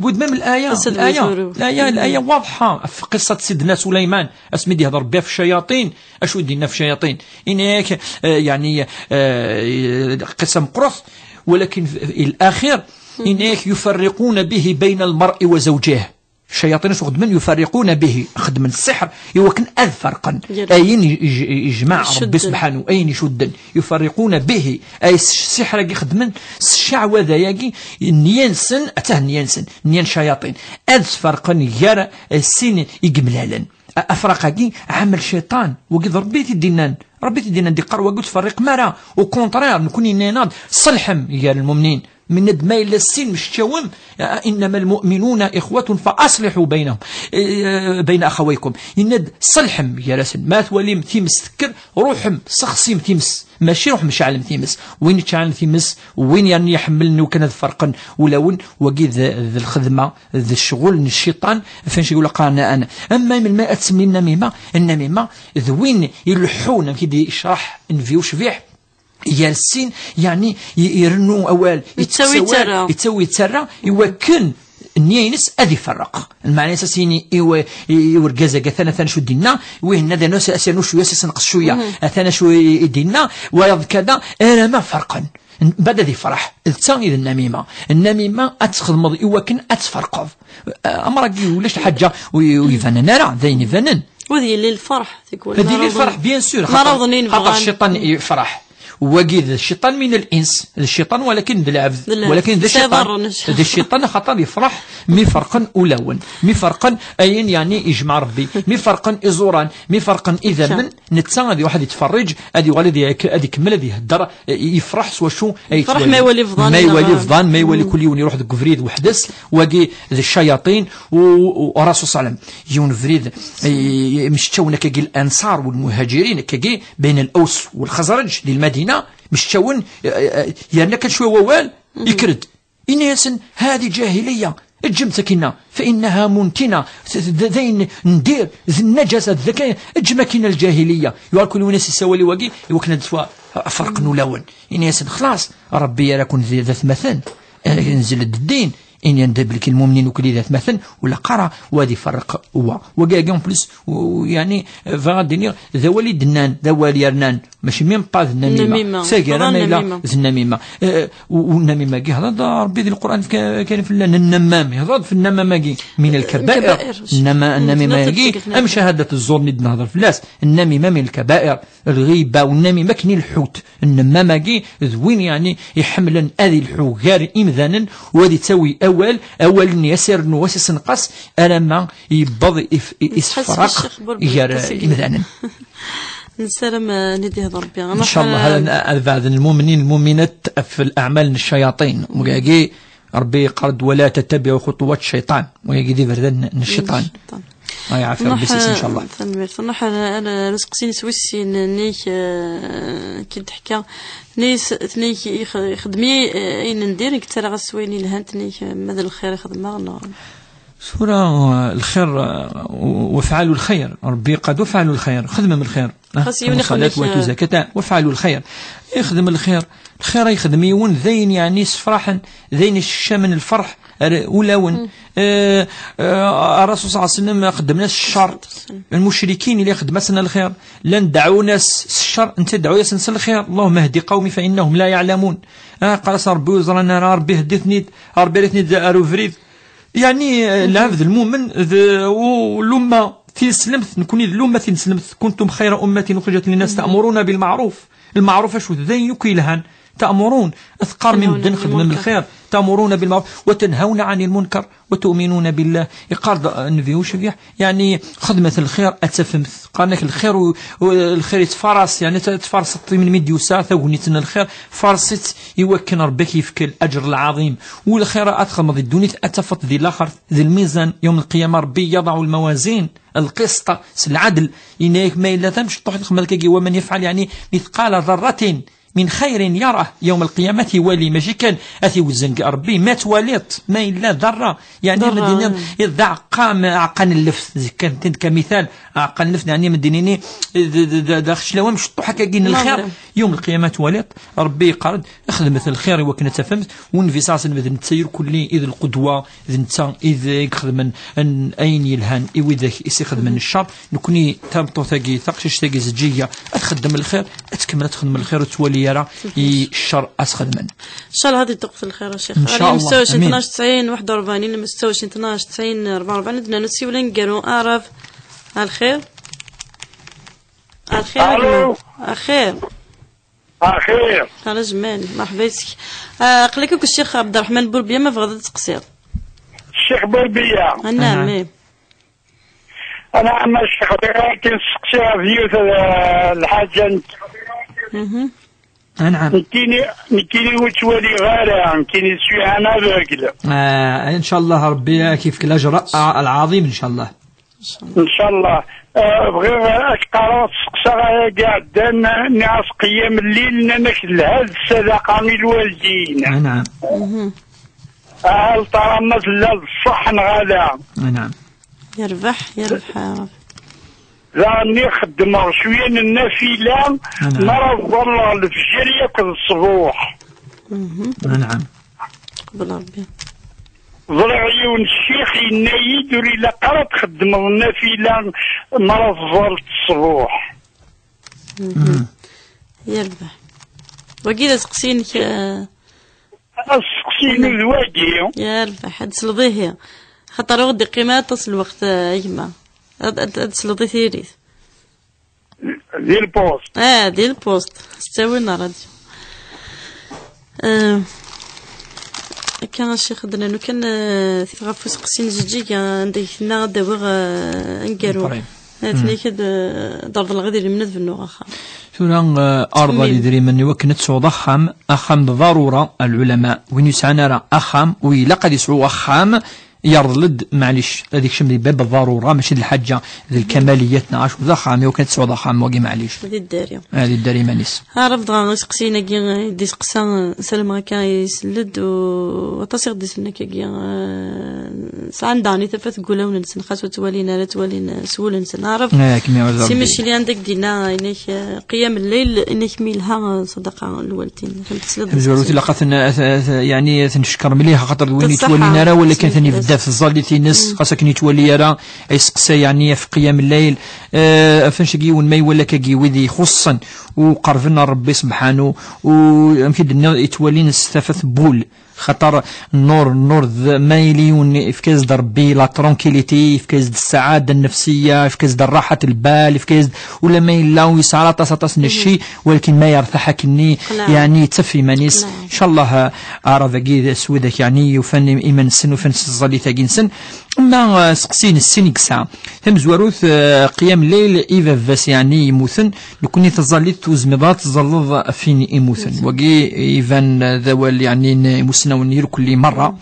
wid même l'aya, l'aya, l'aya, l'aya waḍeḥa, f qissa Sidna Suleyman, asmi d-yehder Rebbi ɣef ccayaṭin, acu i d-yenna ɣef ccayaṭin? Yenna-yak, eh, yeɛni, eh, qissa meqqret, walakin i l'axir, yenna-yak يفرقون به بين المرء وزوجه. Ccayaṭin acu xeddmen? يفرقون به, xeddmen ssiḥr i wakken ad ferqen. Ayen ij-, ij-, ijmaɛ Rebbi subḥanu, ayen icudden. يفرقون به, ay s-, ssiḥr-agi xeddmen, s ccaɛwada-agi, nniya-nsen, atah nniya-nsen, nniya n ccayaṭin, ad ferqen gar, eh, sin igemlalen. A-, afraq-agi, ɛamel cciṭan, wagi d Rebbi i t-id-innan. Rebbi i t-id-innan, d-iqqar wagi ur tferriqem ara. Au contraire, nekkni yenna-aneɣ-d, ṣelḥem gar lmumnin. Yenna-d ma yella sin mceččawen, إنما المؤمنون إخوة فأصلحوا بينهم, eh, بين أخويكم. Yenna-d ṣelḥem gar-asen. Ma twalim times tekker, ruḥem, sexsim times. Mačči ruḥem ceɛlem times. Win iceɛlen times, win yerna iḥemmlen iwakken ad ferqen ulawen, wagi d, d lxedma d ccɣel n cciṭan, f anect i aql-aɣ qqaren. Ama melmi ad tsemmi nnamima, nnamima d win ileḥḥun, amek i d-icreḥ Nnbi ucbiḥ, gar sin, yeɛni i-, irennu awal, yettawi, yettekkes awal, yettarra, yettawi yettarra, i wakken nniya-ines ad iferreq. Lmeɛna-s ad s-yini i we-, i, i urgaz-agi, atan, atan acu d-inna, wihin ad as-, as-yernu cwiya, as-yenqes cwiya. Atan acu i, i d-inna, wayeḍ kada, arama ferqen. N-, bad ad ifreḥ. D ta i d nnamima. Nnamima ad txedmeḍ i wakken ad tferqeḍ. Eh, amr-agi ulac lḥaǧa ur, ur ibanen ara, d ayen ibanen. Ur d yelli lferḥ, tikwal. Ad yili lferḥ, bien sûr, ma xaṭer, rawḍen ayen xaṭer bɣan. Cciṭan ifreḥ. Wagi d cciṭan min al-ins, d cciṭan walakin d lɛebd, d lɛebd. Walakin d cciṭan, d cciṭan, xaṭer yefreḥ mi ferqen ulawen, mi ferqen ayen, yeɛni, ijmeɛ Rebbi, mi ferqen iẓuran, mi ferqen idammen, netta ad iruḥ ad ittferriǧ, ad yuɣal ad yak-, ad ikemmel ad ihedder, eh, yefreḥ s wacu ay yettwali. Ma iwali bḍan, ma iwali kul yiwen iruḥ deg ubrid weḥd-s, wagi d ccayaṭin, u, u, u Rasul sallam. Yiwen ubrid, eh, mceččawen akkagi Lansar u Lmuhaǧirin, akkagi, bayn Laws u Lxezreǧ di Lmadina, mceččawen, eh, eh, yerna kan cwiya wawal, yekker-d. Yenna-yasen: "هذه جاهلية، ǧǧemt akkinna, فإنها منتنة, d, d, d ayen n dir, d nnajasa, d akken, ǧǧem akkinna lǧahiliya." Yuɣal kul win as-yessawal i wagi, i wakken ad ttwa-, ferqen ulawen. Yenna-yasen: "Xlaṣ, Rebbi yerra-ken d, d atmaten, eh, nzel-d ddin." Ini-d belki lmumnin ukli d atmaten, ur ilaq ara wa ad iferreq wa. Wagi-agi, en plus, u, u, yeɛni, bɣiɣ ad d-iniɣ, d awal i d-nnan, d awal yernan, mačči même pas d nnamima. Nnamima. Taggara ma yella d nnamima. Eh, u, u nnamima-agi, hḍer-d Rebbi di Lqur'an f-, kan fell-an, nnamam, hḍer-d f nnamam-agi, min lkabair. Lkabair. Nnama-, nnamima-agi, am cahadat zzur-nni d-nehḍer fell-as, nnamima min lkabair, lɣiba, u nnamima akken i lḥut. Nnamam-agi d win, yeɛni, iḥemmlen ad ilḥu gar imdanen, u ad ittawi awal, awal-nni as-irennu, as-isenqas, alamma yewweḍ i f-, i, i isefraq gar imdanen. Nessaram, eh, ad nidi d Rebbi. Ncallah, eh, ad, ad beɛden lmumnin, lmuminat f leɛmal n ccayaṭin. Wagi, Rebbi yeqqar-d: "ولا تتبعوا خطوات الشيطان." Wagi d iberdan n cciṭan. Ay, ɛafi Rebbi seg-s, ncallah. Tanemmirt. Nruḥ ar, ar, ar useqsi-ines wis sin, nnig, eh, ki d-teḥka. Nnig, nnig ix-, ixdem-iyi, eh, ayen n dir, nekk ttarraɣ-as s wayen yelhan, nnig, eh, ma d lxir i xedmeɣ, neɣ? Tura, eh, lxir, eh, وافعلوا الخير. Rebbi yeqqar-d: "وافعلوا الخير." Xedmem lxir. Xas yiwen ixdem-ak, wa tu zakat, wafɛalu lxir. Ixdem lxir. Lxir ay yexdem yiwen, d ayen, yeɛni, yessefraḥen, d ayen yesseccamen lferḥ ar ulawen. Eh, eh, Rasul صلى الله عليه وسلم xeddmen-as ccer. Lmucrikin yella ixeddem-asen lxir. Llan deɛɛun-as s ccer, netta yedɛu-yasen s lxir. اللهم اهد قومي فإنهم لا يعلمون. Ah, qqar-as Rebbi ur ẓran ara, Rebbi hdi-ten-id, Rebbi err-iten-id ar ubrid. Yeɛni, eh, lɛebd lmumen d, u, lumma tineslemt, nekkni d lumma tineslemt, كنتم خير أمة أخرجت للناس تأمرون بالمعروف. Lmeɛruf acu d ayen akk yelhan. Teɛmurun, teqqarem i medden xedmem lxir. تأمرون بالمعروف وتنهون عن المنكر وتؤمنون بالله. يقال النبي وش فيه؟ يعني خدمة الخير أتفهمت. قال لك الخير و-، و-، الخير يتفرس، يعني ت-، تفرس الطين من ميديوسا، ثقنيتنا الخير، فرصت يوكن ربك يفك الأجر العظيم. والخير أتخمض الدنيا أتفت ذي الآخر، ذي الميزان يوم القيامة ربي يضع الموازين القسط، العدل. إنك ما إلا تمشي تروح تخمض كي ومن يفعل يعني مثقال ذرة من خير يره يوم القيامة ولي، ماشي كان أثي وزنك ربي ما تواليط ما إلا ذرة. يعني ذرة. مدينة إذا عقام عقان اللفت، زي كان تند كمثال عقان اللفت، يعني مدينيني د-، د-، د-، داخل شلاوة مشطوحة كاين الخير. يوم القيامة تواليط ربي يقارن خدمة الخير وكنا تفهمت، ونفي ساعة نبدا نتسير كل إذ القدوة، إذ نتا إذ يخدمن أن أين يلهان إويدك إسي خدمن الشر. نكوني تامطو ثاقي ثقشش ثاقي زجية، أتخدم الخير، أتكمل أتخدم الخير وتولي يرى إي الشر أتخدمن. إن شاء الله هذه تقتل الخير يا شيخ. إن شاء الله. مستوى شي آمين. اثناش تسعين واحد وأربعين، مستوى شي اثناش تسعين أربعة وأربعين، عندنا نسيولين قالوا أعرف. الخير. الخير. ألو. الخير. الخير. على جمال، مرحبا يسك. آه، قلك لك الشيخ عبد الرحمن بوربيا ما بغض تقصير. الشيخ بوربيا. آه، نعم، نعم. إيه. أنا عم الشيخ بغيت نسقسي فيوت، آه، الحاجة نت-، مهم. آه، نعم. نتيني، نتيني وتولي غارة، نتيني سوي أنا بقلة. آه، إن شاء الله ربي كيف كل أجر، آه، العظيم إن شاء الله. إن شاء الله. آه، بغيغ أكقارا تسقسا كاع دان نعس قيام الليل نمك لهاد الصدقة من الوالدين. آه، نعم. مهم. هل ترى مثل الصح نغالا؟ آه، نعم. يربح، يربح يا رب. راني خدمة شوية النافلة، آه، نعم. مرة الظل الفجر ياكل الصبوح. مهم. آه، نعم. قبل ربي. ظل عيون الشيخ ينايد وري لا قرا تخدم النافلة مرة الظل الصبوح. مهم. يربح. وكيلا سقسينك، آه، السقسينو ذواقي. يربح، هاد سلضيه. خاطر غدي قيمة تصل الوقت، آه، يما. هاد، هاد، هاد سلضي ثيريث. دي البوست. آه، دي البوست. ستاوينا راديو. آه، كان الشيخ دنانو كان، آه، في غفوس قسين زجيج، آه، عندك هنا غدا وغ، آه، نقارو. إبراهيم. آه، ثني كد، آه، ضرب الغدي اللي من ذبنو غاخا. ثورة، آه، أرض تمام. اللي دري مني وكنت سوض أخام، أخام ضرورة العلماء. وين يسعى نرى أخام، ويلا قد يسعو أخام، يرضلد، معليش، هذيك شم باب الضرورة، ماشي د الحاجة، د الكماليات، نعاش وذا خام، وكانت سوى ذا خام، واقي معليش. هذه الدارية. هذه الدارية مانيس. عرف دغا سقسينا كي دي سقسا سلمى كان يسلد و-، وتصيغ دي سنة كي، آه، سعان داني تفت قولا ونسن خاص وتوالينا لا توالينا سوول نسن عرف. آه، كمية وزارة سي دي. مشي لي عندك دينا، إنك، آه، قيام الليل، إنك ميلها صدقة الوالدين. فهمت؟ سلد مزوروت الصدقة. إلا قاتن، آه، آه، يعني، تنشكر مليح خاطر وين بصح، يتولينا راه ولا كان بصح. ثاني بدا في الزالي تينس، مم. خاصك نتولي راه يسقسى، يعني، في قيام الليل. آه، فاش يجي وين ما يولى كيجي ويدي يخصن وقربنا ربي سبحانه، ويمكن الدنيا يتولي نستفاد بول. خاطر النور، النور ذ-، ما يليون يفكاز د ربي لا ترونكيليتي، يفكاز د السعادة النفسية، يفكاز د راحة البال، يفكاز د-، ولا ما يلا ويسعى لا طاس طاس من الشيء، ولكن ما يرتاح كني، نعم. يعني، يتفي مانيس. نعم. إن شاء الله، آه، راه ذاكي سويدك، يعني، يوفان إيمان سن، وفان سزالي تاكين سن. أما، آه، سقسين السن يكسع. تمزوروث، آه، قيام الليل، إذا فاس، يعني، يموتن، لكن تظلي توزمضات، تظلض فين يموتن. وقي إيفان ذا وال، يعني، ن-، مسنون يركل مرة.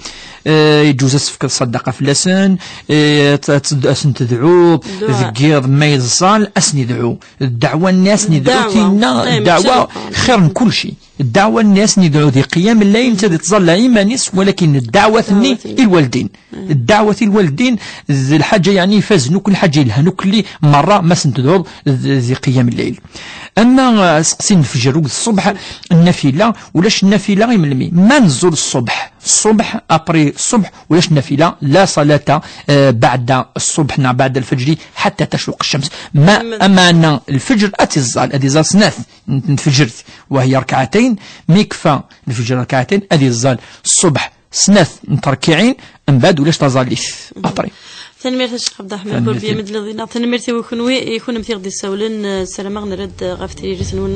آه، يجوز أسفك الصدقة في اللسان، آه، ت-، ت-، أسن تدعو، الدعاء. ذكيض ما يزال، أسن يدعو. الدعوة الناس ندعو الدعوة. تينا، طيب، الدعوة شرفة. خير من كل شيء. الدعوة الناس ندعو ذي قيام الليل، أنت ذي تظل إيمانيس، ولكن الدعوة ثني دعوة ثني. الوالدين. الدعوة الوالدين ذي الحاجة، يعني، يفازنوا كل حاجة يلهنوا كل مرة ما سنتدعو ذي قيام الليل. أما، آه، سقسي الفجر وقت الصبح، النافلة، ولاش النافلة غير من المي. ما نزول الصبح، الصبح، أبري الصبح، ولاش النافلة، لا صلاة، آه، بعد الصبح، نا بعد الفجر، حتى تشرق الشمس. ما، أما أنا الفجر أتزال، أتزال سناث، نتفجرت، وهي ركعتين، ميكفى الفجر ركعتين، أتزال الصبح، سنات نتركعين، من بعد ولاش تزاليث. أبري. تنميرت الشيخ عبد الرحمن تنميرت. بوربيا مدلضينا. تنميرت وكنوي يكون مثير دي السولن، آه، السلام غنرد غاف تريريت نون.